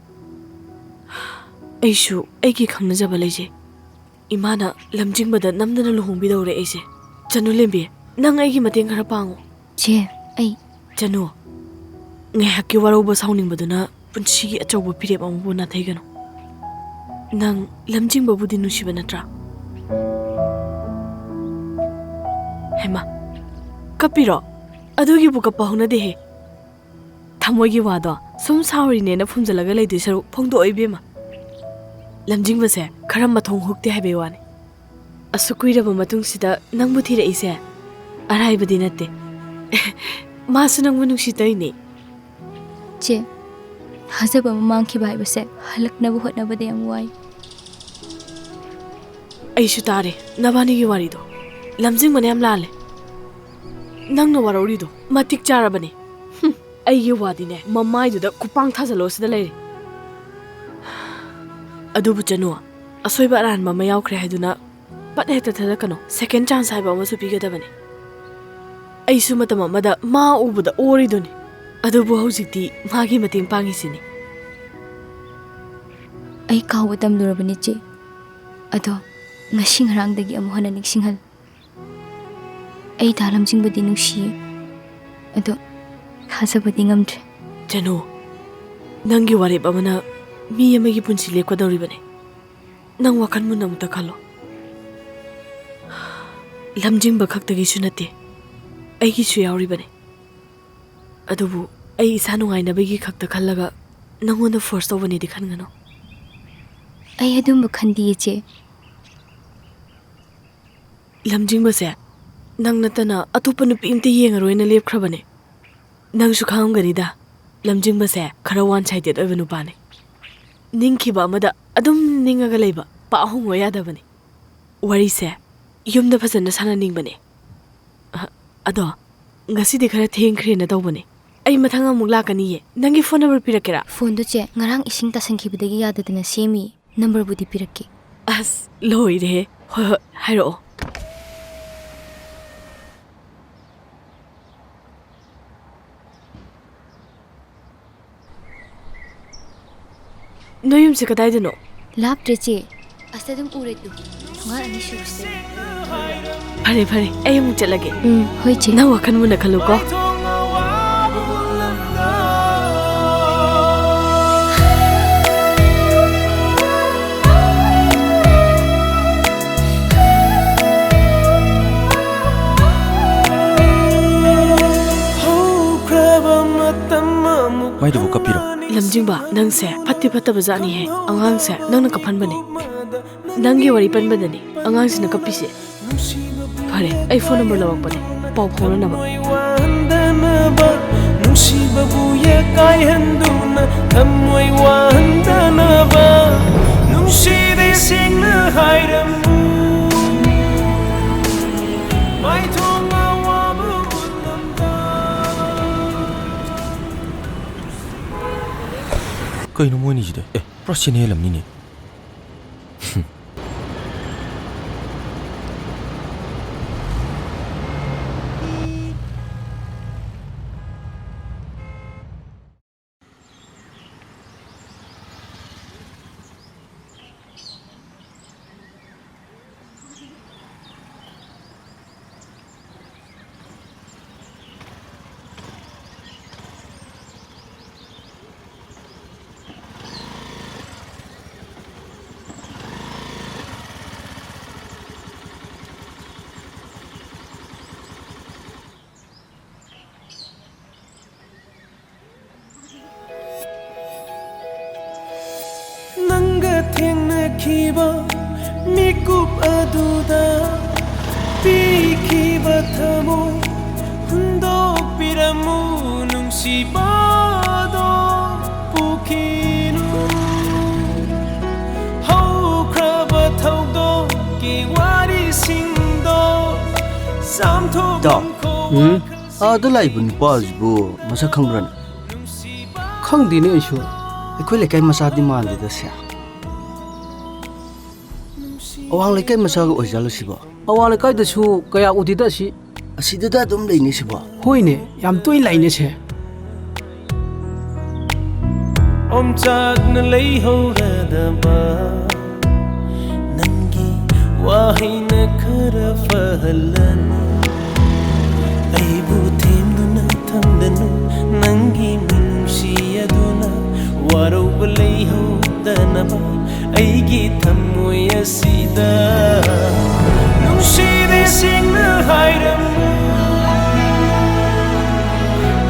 ꯑꯩꯁꯨ ꯑꯩꯒꯤ ꯈꯪꯅꯖꯕ ꯂꯩꯖꯩ꯫ ꯏꯃꯥꯅ ꯂꯝꯖꯤꯡꯕꯗ ꯅꯝꯗꯅ ꯂꯨꯍꯣꯡꯕꯤꯗꯧꯔꯦ ꯑꯩꯁꯦ꯫ ꯆꯅꯨ ꯂꯦꯝꯕꯤ, ꯅꯪ ꯑꯩꯒꯤ ꯃꯇꯦꯡ ꯈꯔ ꯄꯥꯡꯉꯨ꯫ ꯆꯦ, ꯑꯩ ꯆꯅꯨ, ꯉꯥꯏꯍꯥꯛꯀꯤ ꯋꯥꯔꯧꯕ ꯁꯥꯎꯅꯤꯡꯕꯗꯨꯅ ꯄꯨꯟꯁꯤꯒꯤ ꯑꯆꯧꯕ ꯐꯤꯔꯦꯞ ꯑꯃꯕꯨ ꯅꯥꯊꯩꯒꯅꯨ꯫ ꯅꯪ ꯂꯝꯖꯤꯡꯕꯕꯨꯗꯤ ꯅꯨꯡꯁꯤꯕ ꯅꯠꯇ꯭ꯔꯥ? ꯍꯩꯃꯥ, ꯀꯞꯄꯤꯔꯣ? ꯑꯗꯨꯒꯤꯕꯨ ꯀꯞꯄ ꯍꯧꯅꯗꯦꯍꯦ꯫ ꯊꯃꯣꯏꯒꯤ ꯋꯥꯗꯣ ꯁꯨꯝ ꯁꯥꯎꯔꯤꯅꯦꯅ ꯐꯨꯝꯖꯤꯜꯂꯒ ꯂꯩꯗꯣꯏ ꯁꯔꯨꯛ ꯐꯣꯡꯗꯣꯛꯑꯣ ꯏꯕꯦꯝꯃ꯫ ꯂꯝꯖꯤꯡꯕꯁꯦ ꯈꯔ ꯃꯊꯣꯡ ꯍꯨꯛꯇꯦ ꯍꯥꯏꯕꯩ ꯋꯥꯅꯤ꯫ ꯑꯁꯨꯛ ꯀꯨꯏꯔꯕ ꯃꯇꯨꯡꯁꯤꯗ ꯅꯪꯕꯨ ꯊꯤꯔꯛꯏꯁꯦ ꯑꯔꯥꯏꯕꯗꯤ ꯅꯠꯇꯦ꯫ ꯃꯥꯁꯨ ꯅꯪꯕꯨ ꯅꯨꯡꯁꯤ ꯇꯧꯏꯅꯦ꯫ ꯆꯦ, ꯊꯥꯖꯕ ꯑꯃ ꯃꯥꯡꯈꯤꯕ ꯍꯥꯏꯕꯁꯦ ꯍꯜꯂꯛꯅꯕ ꯍꯣꯠꯅꯕꯗ ꯌꯥꯝ ꯋꯥꯏ꯫ ꯑꯩꯁꯨ ꯇꯥꯔꯦ ꯅꯕꯥꯅꯤꯒꯤ ꯋꯥꯔꯤꯗꯣ꯫ ꯂꯝꯖꯤꯡꯕꯅ ꯌꯥꯝ ꯂꯥꯜꯂꯦ꯫ ꯅꯪꯅ ꯋꯥꯔꯧꯔꯤꯗꯣ ꯃꯇꯤꯛ ꯆꯥꯔꯕꯅꯦ꯫ ꯍꯨꯝ, ꯑꯩꯒꯤ ꯋꯥꯗꯤꯅꯦ ꯃꯃꯥꯏꯗꯨꯗ ꯈꯨꯄꯥꯡ ꯊꯥꯖꯜꯂꯣ ꯁꯤꯗ ꯂꯩꯔꯦ꯫ ꯑꯗꯨꯕꯨ ꯆꯅꯨ, ꯑꯁꯣꯏꯕ ꯑꯔꯥꯟꯕ ꯑꯃ ꯌꯥꯎꯈ꯭ꯔꯦ ꯍꯥꯏꯗꯨꯅ ꯄꯠ ꯍꯦꯛꯇ ꯊꯥꯗꯠꯀꯅꯨ꯫ Second chance ꯍꯥꯏꯕ ꯑꯃꯁꯨ ꯄꯤꯒꯗꯕꯅꯦ꯫ ꯑꯩꯁꯨ ꯃꯇꯝ ꯑꯃꯗ ꯃꯥ ꯎꯕꯗ ꯑꯣꯔꯤꯗꯨꯅꯤ꯫ ꯑꯗꯨꯕꯨ ꯍꯧꯖꯤꯛꯇꯤ ꯃꯥꯒꯤ ꯃꯇꯦꯡ ꯄꯥꯡꯉꯤꯁꯤꯅꯤ꯫ ꯑꯩ ꯀꯥꯎꯕ ꯇꯝꯂꯨꯔꯕꯅꯤ, ꯆꯦ꯫ ꯑꯗꯣ ꯉꯁꯤ ꯉꯔꯥꯡꯗꯒꯤ ꯑꯃꯨꯛ ꯍꯟꯅ ꯅꯤꯡꯁꯤꯡꯍꯜꯂꯨ꯫ ꯑꯩ ꯗꯥ ꯂꯝꯖꯤꯡꯕꯗꯤ ꯅꯨꯡꯁꯤꯌꯦ, ꯑꯗꯣ ꯊꯥꯖꯕꯗꯤ ꯉꯝꯗ꯭ꯔꯦ꯫ ꯆꯅꯨ, ꯅꯪꯒꯤ ꯋꯥꯔꯦꯞ ꯑꯃꯅ ꯃꯤ ꯑꯃꯒꯤ ꯄꯨꯟꯁꯤ ꯂꯦꯞꯀꯗꯧꯔꯤꯕꯅꯤ꯫ ꯅꯪ ꯋꯥꯈꯜ ꯃꯨꯟꯅ ꯑꯃꯨꯛꯇ ꯈꯜꯂꯣ꯫ ꯂꯝꯖꯤꯡꯕ ꯈꯛꯇꯒꯤꯁꯨ ꯅꯠꯇꯦ, ꯑꯩꯒꯤꯁꯨ ꯌꯥꯎꯔꯤꯕꯅꯤ꯫ ꯑꯗꯨꯕꯨ ꯑꯩ ꯏꯁꯥ ꯅꯨꯡꯉꯥꯏꯅꯕꯒꯤ ꯈꯛꯇ ꯈꯜꯂꯒ ꯅꯪꯉꯣꯟꯗ force ꯇꯧꯕꯅꯦꯗꯤ ꯈꯟꯒꯅꯨ꯫ ꯑꯩ ꯑꯗꯨꯝꯕ ꯈꯟꯗꯤꯌꯦ, ꯆꯦ꯫ ꯂꯝꯖꯤꯡꯕꯁꯦ ꯅꯪ ꯅꯠꯇꯅ ꯑꯇꯣꯞꯄ ꯅꯨꯄꯤ ꯑꯝꯇ ꯌꯦꯡꯉꯔꯣꯏꯅ ꯂꯦꯞꯈ꯭ꯔꯕꯅꯦ꯫ ꯅꯪꯁꯨ ꯈꯪꯉꯝꯒꯅꯤꯗ, ꯂꯝꯖꯤꯡꯕꯁꯦ ꯈꯔ one sided ꯑꯣꯏꯕ ꯅꯨꯄꯥꯅꯦ꯫ ꯅꯤꯡꯈꯤꯕ ꯑꯃꯗ ꯑꯗꯨꯝ ꯅꯤꯡꯉꯒ ꯂꯩꯕ, ꯄꯥꯛ ꯍꯣꯡꯉꯣ ꯌꯥꯗꯕꯅꯦ꯫ ꯋꯥꯔꯤꯁꯦ ꯌꯨꯝꯗ ꯐꯖꯅ ꯁꯥꯟꯅꯅꯤꯡꯕꯅꯦ꯫ ꯑ-, ꯑꯗꯣ, ꯉꯁꯤꯗꯤ ꯈꯔ ꯊꯦꯡꯈ꯭ꯔꯦꯅ ꯇꯧꯕꯅꯦ꯫ ꯑꯩ ꯃꯊꯪ ꯑꯃꯨꯛ ꯂꯥꯛꯀꯅꯤꯌꯦ꯫ ꯅꯪꯒꯤ phone number ꯄꯤꯔꯛꯀꯦꯔꯥ? Phoneꯗꯣ, ꯆꯦ, ꯉꯔꯥꯡ ꯏꯁꯤꯡ ꯇꯥꯁꯟꯈꯤꯕꯗꯒꯤ ꯌꯥꯗꯗꯅ ꯁꯦꯝꯃꯤ꯫ Numberꯕꯨꯗꯤ ꯄꯤꯔꯛꯀꯦ꯫ ꯑꯁ, ꯂꯣꯏꯔꯦꯍꯦ꯫ ꯍꯣꯏ, ꯍꯣꯏ, ꯍꯥꯏꯔꯛꯑꯣ꯫ ꯅꯣꯏ ꯌꯨꯝꯁꯦ ꯀꯗꯥꯏꯗꯅꯣ? ꯂꯥꯞꯇ꯭ꯔꯦ, ꯆꯦ꯫ ꯑꯁ, ꯑꯗꯨꯝ ꯎꯔꯦ ꯇꯨ꯫ ꯊꯣꯡꯒꯥꯜ ꯑꯅꯤ ꯁꯨꯕꯁꯤꯗ꯫ ꯐꯔꯦ, ꯐꯔꯦ, ꯑꯩ ꯑꯃꯨꯛ ꯆꯠꯂꯒꯦ꯫ ꯎꯝ, ꯍꯣꯏ, ꯆꯦ꯫ ꯅꯪ ꯋꯥꯈꯜ ꯃꯨꯟꯅ ꯈꯜꯂꯨꯀꯣ꯫ ꯃꯥꯏꯗꯨꯕꯨ ꯀꯞꯄꯤꯔꯣ? ꯂꯝꯖꯤꯡꯕ, ꯅꯪꯁꯦ ꯐꯠꯇꯤ ꯐꯠꯇꯕ ꯖꯥꯠꯅꯤꯍꯦ꯫ ꯑꯉꯥꯡꯁꯦ ꯅꯪꯅ ꯀꯞꯍꯟꯕꯅꯦ꯫ ꯅꯪꯒꯤ ꯋꯥꯔꯤ ꯄꯟꯕꯗꯅꯦ ꯑꯉꯥꯡꯁꯤꯅ ꯀꯞꯄꯤꯁꯦ꯫ ꯐꯔꯦ, ꯑꯩ phone number ꯂꯧꯔꯛꯄꯅꯦ, ꯄꯥꯎ ꯐꯥꯎꯅꯅꯕ꯫ ꯅꯨꯡꯁꯤꯕꯕꯨ ꯌꯦꯛ ꯀꯥꯏꯍꯟꯗꯨꯅ ꯊꯝꯃꯣꯏ ꯋꯥꯍꯟꯗꯅꯕ ꯅꯨꯡꯁꯤꯔꯦ ꯁꯦꯡꯅ ꯍꯥꯏꯔꯝꯃꯨ꯫ ꯃꯥꯏꯊꯣꯡ ꯑꯋꯥꯕ ꯎꯠꯂꯝꯗ꯫ ꯀꯩꯅꯣ ꯃꯣꯏꯅꯤꯁꯤꯗꯤ? ꯑꯦ, ꯄꯨꯔꯥ ꯁꯦꯟ ꯍꯦꯜꯂꯝꯅꯤꯅꯦ꯫ ꯈꯤꯕ ꯃꯤꯀꯨꯞ ꯑꯗꯨꯗ ꯄꯤꯈꯤꯕ ꯊꯃꯣꯏ ꯍꯨꯟꯗꯣꯛꯄꯤꯔꯝꯃꯨ, ꯅꯨꯡꯁꯤꯕꯗꯣ ꯄꯨꯈꯤꯅꯨ꯫ ꯍꯧꯈ꯭ꯔꯕ ꯊꯧꯗꯣꯛꯀꯤ ꯋꯥꯔꯤꯁꯤꯡꯗꯣ ꯆꯥꯝꯊꯣꯛ ꯏꯇꯥꯎ, ꯎꯝ? ꯑꯥꯗ ꯂꯥꯛꯏꯕ ꯅꯨꯄꯥꯁꯤꯕꯨ ꯃꯁꯛ ꯈꯪꯕ꯭ꯔꯅꯦ? ꯈꯪꯗꯦꯅꯦ ꯑꯩꯁꯨ꯫ ꯑꯩꯈꯣꯏ ꯂꯩꯀꯥꯏ ꯃꯆꯥꯗꯤ ꯃꯥꯟꯗꯦꯗ ꯁꯦ꯫ ꯑꯋꯥꯡ ꯂꯩꯀꯥꯏ ꯃꯆꯥꯒ ꯑꯣꯏꯖꯥꯠꯂꯣ ꯁꯤꯕꯣ? ꯑꯋꯥꯡ ꯂꯩꯀꯥꯏꯗꯁꯨ ꯀꯌꯥ ꯎꯗꯦꯗ ꯑꯁꯤ꯫ ꯑꯁꯤꯗꯗ ꯑꯗꯨꯝ ꯂꯩꯅꯤ ꯁꯤꯕꯣ? ꯍꯣꯏꯅꯦ, ꯌꯥꯝ ꯇꯣꯏꯅ ꯂꯥꯛꯏꯅꯦ ꯁꯦ꯫ ꯑꯣꯝꯆꯥꯛꯅ ꯂꯩꯍꯧꯔꯗꯕ ꯅꯪꯒꯤ ꯋꯥꯍꯩꯅ ꯈꯔ ꯐꯍꯜꯂꯅꯤ꯫ ꯑꯩꯕꯨ ꯊꯦꯝꯗꯨꯅ ꯊꯝꯗꯅꯨ, ꯅꯪꯒꯤ ꯃꯤꯅꯨꯡꯁꯤ ꯑꯗꯨꯅ ꯋꯥꯔꯧꯕ ꯂꯩꯍꯧꯗꯅꯕ꯫ ꯑꯩꯒꯤ ꯊꯃꯣꯏ ꯑꯁꯤꯗ ꯅꯨꯡꯁꯤꯔꯦ ꯁꯦꯡꯅ ꯍꯥꯏꯔꯝꯃꯨ,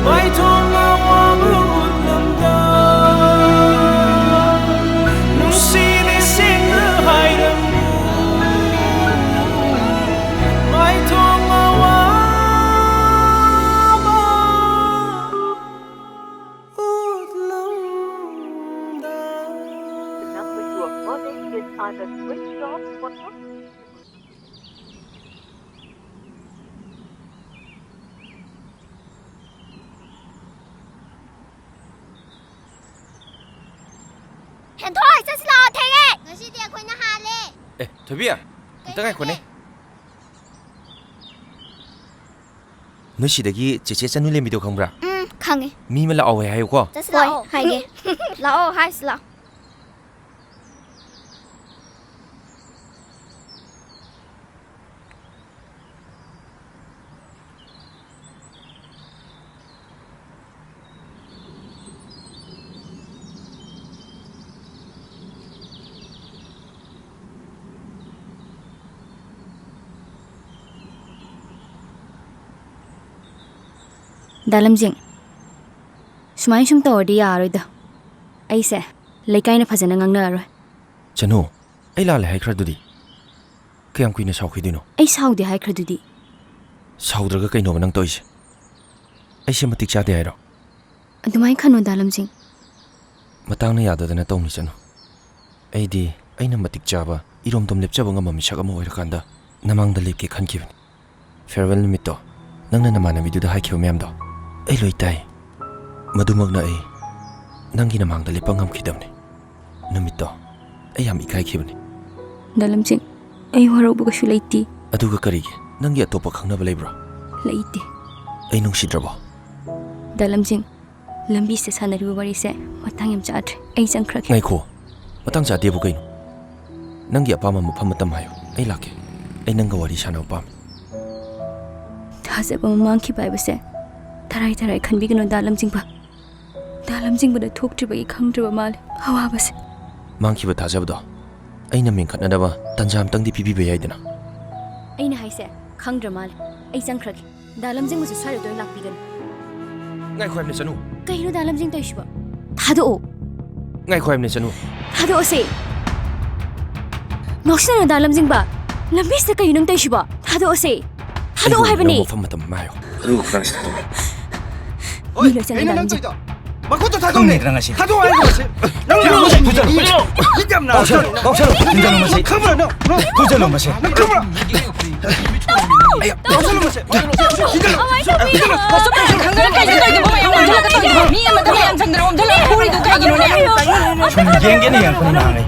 ꯃꯥꯏꯊꯣꯡ ꯑꯋꯥꯕ ꯎꯠꯂꯝꯗ꯫ ꯅꯨꯡꯁꯤꯔꯦ ꯁꯦꯡꯅ ꯍꯥꯏꯔꯝꯃꯨ, ꯃꯥꯏꯊꯣꯡ ꯑꯋꯥꯕ ꯎꯠꯂꯝꯗ꯫ The number you are calling is either switched off or not. ꯍꯦꯟꯊꯣꯏ, ꯆꯠꯁꯤ ꯂꯥꯛꯑꯣ, ꯊꯦꯡꯉꯦ꯫ ꯉꯁꯤꯗꯤ ꯑꯩꯈꯣꯏꯅ ꯍꯥꯜꯂꯦ꯫ ꯑꯦ, ꯊꯣꯏꯕꯤ, ꯑꯝꯇ ꯉꯥꯏꯈꯣꯅꯦ꯫ ꯅꯣꯏ ꯁꯤꯗꯒꯤ ꯆꯦꯆꯦ ꯆꯅꯨ ꯂꯦꯝꯕꯤꯗꯣ ꯈꯪꯕ꯭ꯔꯥ? ꯎꯝ, ꯈꯪꯉꯦ꯫ ꯃꯤ ꯑꯃ ꯂꯥꯛꯍꯧꯋꯦ ꯍꯥꯏꯌꯨꯀꯣ꯫ ꯆꯠꯁꯤ ꯍꯣꯏ, ꯂꯥꯛꯑꯣ꯫ ꯍꯥꯏꯒꯦ꯫ ꯂꯥꯛꯑꯣ ꯍꯥꯏꯁꯤ ꯂꯥꯛꯑꯣ꯫ ꯗꯥ ꯂꯝꯖꯤꯡ, ꯁꯨꯃꯥꯏꯅ ꯁꯨꯝ ꯇꯧꯔꯗꯤ ꯌꯥꯔꯔꯣꯏꯗ꯫ ꯑꯩꯁꯦ ꯂꯩꯀꯥꯏꯅ ꯐꯖꯅ ꯉꯥꯡꯅꯔꯔꯣꯏ꯫ ꯆꯅꯨ, ꯑꯩ ꯂꯥꯜꯂꯦ ꯍꯥꯏꯈ꯭ꯔꯗꯨꯗꯤ꯫ ꯀꯌꯥꯝ ꯀꯨꯏꯅ ꯁꯥꯎꯈꯤꯗꯣꯏꯅꯣ? ꯑꯩ ꯁꯥꯎꯗꯦ ꯍꯥꯏꯈ꯭ꯔꯗꯨꯗꯤ꯫ ꯁꯥꯎꯗ꯭ꯔꯒ ꯀꯩꯅꯣꯕ ꯅꯪ ꯇꯧꯔꯤꯁꯦ? ꯑꯩꯁꯦ ꯃꯇꯤꯛ ꯆꯥꯗꯦ ꯍꯥꯏꯔꯣ? ꯑꯗꯨꯃꯥꯏꯅ ꯈꯟꯅꯨ, ꯗꯥ ꯂꯝꯖꯤꯡ꯫ ꯃꯇꯥꯡꯅ ꯌꯥꯗꯗꯅ ꯇꯧꯅꯤ, ꯆꯅꯨ꯫ ꯑꯩꯗꯤ ꯑꯩꯅ ꯃꯇꯤꯛ ꯆꯥꯕ, ꯏꯔꯣꯝꯗꯣꯝ ꯂꯦꯞꯆꯕ ꯉꯝꯕ ꯃꯤꯁꯛ ꯑꯃ ꯑꯣꯏꯔꯀꯥꯟꯗ ꯅꯃꯥꯡꯗ ꯂꯦꯞꯀꯦ ꯈꯟꯈꯤꯕꯅꯤ꯫ Farewell ꯅꯨꯃꯤꯠꯇꯣ ꯅꯪꯅ ꯅꯃꯥꯟꯅꯕꯤꯗꯨꯗ ꯍꯥꯏꯈꯤꯕ ꯃꯌꯥꯝꯗꯣ ꯑꯩ ꯂꯣꯏ ꯇꯥꯏ꯫ ꯃꯗꯨꯃꯛꯅ ꯑꯩ ꯅꯪꯒꯤ ꯅꯃꯥꯡꯗ ꯂꯦꯞꯄ ꯉꯝꯈꯤꯗꯕꯅꯤ꯫ ꯅꯨꯃꯤꯠꯇꯣ ꯑꯩ ꯌꯥꯝ ꯏꯀꯥꯏꯈꯤꯕꯅꯤ꯫ ꯗꯥ ꯂꯝꯖꯤꯡ, ꯑꯩ ꯋꯥꯔꯧꯕ ꯀꯩꯁꯨ ꯂꯩꯇꯦ꯫ ꯑꯗꯨꯒ ꯀꯔꯤꯒꯤ? ꯅꯪꯒꯤ ꯑꯇꯣꯞꯄ ꯈꯪꯅꯕ ꯂꯩꯕ꯭ꯔꯣ? ꯂꯩꯇꯦ꯫ ꯑꯩ ꯅꯨꯡꯁꯤꯗ꯭ꯔꯕꯣ? ꯗꯥ ꯂꯝꯖꯤꯡ, ꯂꯝꯕꯤꯁꯤꯗ ꯁꯥꯟꯅꯔꯤꯕ ꯋꯥꯔꯤꯁꯦ ꯃꯇꯥꯡ ꯌꯥꯝ ꯆꯥꯗ꯭ꯔꯦ꯫ ꯑꯩ ꯆꯪꯈ꯭ꯔꯒꯦ꯫ ꯉꯥꯏꯈꯣ, ꯃꯇꯥꯡ ꯆꯥꯗꯦꯕꯨ ꯀꯩꯅꯣ? ꯅꯪꯒꯤ ꯑꯄꯥꯝꯕ ꯃꯐꯝ ꯑꯃꯇ ꯍꯥꯏꯌꯨ, ꯑꯩ ꯂꯥꯛꯀꯦ꯫ ꯑꯩ ꯅꯪꯒ ꯋꯥꯔꯤ ꯁꯥꯟꯅꯕ ꯄꯥꯝꯃꯤ꯫ ꯊꯥꯖꯕ ꯑꯃ ꯃꯥꯡꯈꯤꯕ ꯍꯥꯏꯕꯁꯦ ꯇꯔꯥꯏ ꯇꯔꯥꯏ ꯈꯟꯕꯤꯒꯅꯨ, ꯗꯥ ꯂꯝꯖꯤꯡꯕ꯫ ꯗꯥ ꯂꯝꯖꯤꯡꯕꯗ ꯊꯣꯛꯇ꯭ꯔꯤꯕꯒꯤ ꯈꯪꯗ꯭ꯔꯤꯕ ꯃꯥꯜꯂꯦ ꯑꯋꯥꯕꯁꯦ꯫ ꯃꯥꯡꯈꯤꯕ ꯊꯥꯖꯕꯗꯣ ꯑꯩꯅ ꯃꯦꯟꯈꯠꯅꯅꯕ ꯇꯥꯟꯖꯥ ꯑꯃꯇꯪꯗꯤ ꯄꯤꯕꯤꯕ ꯌꯥꯏꯗꯅ꯫ ꯑꯩꯅ ꯍꯥꯏꯁꯦ ꯈꯪꯗ꯭ꯔ ꯃꯥꯜꯂꯦ꯫ ꯑꯩ ꯆꯪꯈ꯭ꯔꯒꯦ꯫ ꯗꯥ ꯂꯝꯖꯤꯡꯕꯁꯨ ꯁ꯭ꯋꯥꯏꯗ ꯇꯣꯏꯅ ꯂꯥꯛꯄꯤꯒꯅꯨ꯫ ꯉꯥꯏꯈꯣ ꯍꯥꯏꯕꯅꯦ, ꯆꯅꯨ꯫ ꯀꯩꯅꯣ ꯗꯥ ꯂꯝꯖꯤꯡ ꯇꯧꯔꯤꯁꯤꯕꯣ? ꯊꯥꯗꯣꯛꯑꯣ꯫ ꯉꯥꯏꯈꯣ ꯍꯥꯏꯕꯅꯦ, ꯆꯅꯨ꯫ ꯊꯥꯗꯣꯛꯑꯣꯁꯦ꯫ ꯉꯥꯎꯁꯤꯟꯅꯅꯨ, ꯗꯥ ꯂꯝꯖꯤꯡꯕ꯫ ꯂꯝꯕꯤꯁꯤꯗ ꯀꯩꯅꯣ ꯅꯪ ꯇꯧꯔꯤꯁꯤꯕꯣ? ꯊꯥꯗꯣꯛꯑꯣꯁꯦ꯫ ꯊꯥꯗꯣꯛꯑꯣ ꯑꯩ ꯍꯥꯏꯕꯅꯦ꯫ ꯂꯧꯕ ꯃꯐꯝ ꯑꯃꯇ ꯉꯥꯏꯌꯣ꯫ ꯑꯗꯨꯒ ꯈꯨꯗꯥꯡꯁꯤꯗ ꯇꯣꯡꯉꯣ꯫ ꯃꯤ ꯂꯣꯏ ꯆꯠꯂꯦ, ꯗꯥ ꯂꯝꯖꯤꯡ꯫ ꯃꯈꯨꯠꯇ ꯊꯥꯗꯣꯛꯅꯦ꯫ ꯈꯪꯗ꯭ꯔꯥ ꯉꯁꯤ? ꯊꯥꯗꯣꯛꯑꯣ ꯍꯥꯏꯕꯅꯦ꯫ ꯅꯪ ꯂꯧꯕ ꯃꯐꯝ ꯊꯥꯗꯣꯛꯑꯣ꯫ ꯌꯥꯝ ꯉꯥꯎꯁꯜꯂꯣ, ꯉꯥꯎꯁꯜꯂꯣ, ꯊꯤꯟꯖꯜꯂꯣ ꯃꯁꯤ꯫ ꯈꯪꯕ꯭ꯔꯥ ꯅꯪ? ꯅꯪ ꯊꯤꯟꯖꯜꯂꯣ ꯃꯁꯤ꯫ ꯅꯪ ꯈꯪꯕ꯭ꯔꯥ? ꯊꯤꯟꯖꯜꯂꯣ ꯃꯁꯤ꯫ ꯊꯤꯟꯖꯜꯂꯣ꯫ ꯀꯃꯥꯏꯅ ꯇꯧꯕꯤꯅꯣ? ꯅꯪ ꯀꯩꯁꯨ ꯇꯧꯗꯦ, ꯃꯣꯏ ꯌꯥꯝ ꯉꯥꯡꯁꯤꯜꯂꯛꯀꯗꯣꯏꯗꯣ꯫ ꯃꯤ ꯑꯃꯗ ꯃꯌꯥꯝ ꯆꯪꯗꯅ ꯑꯣꯝꯁꯤꯜꯂꯒ ꯐꯨꯔꯤꯗꯣ ꯀꯩꯒꯤꯅꯣꯅꯦ? ꯁꯨꯝ ꯌꯦꯡꯒꯦꯅ ꯌꯦꯡꯉꯛꯄꯅꯤ, ꯅꯍꯥꯟꯉꯩ꯫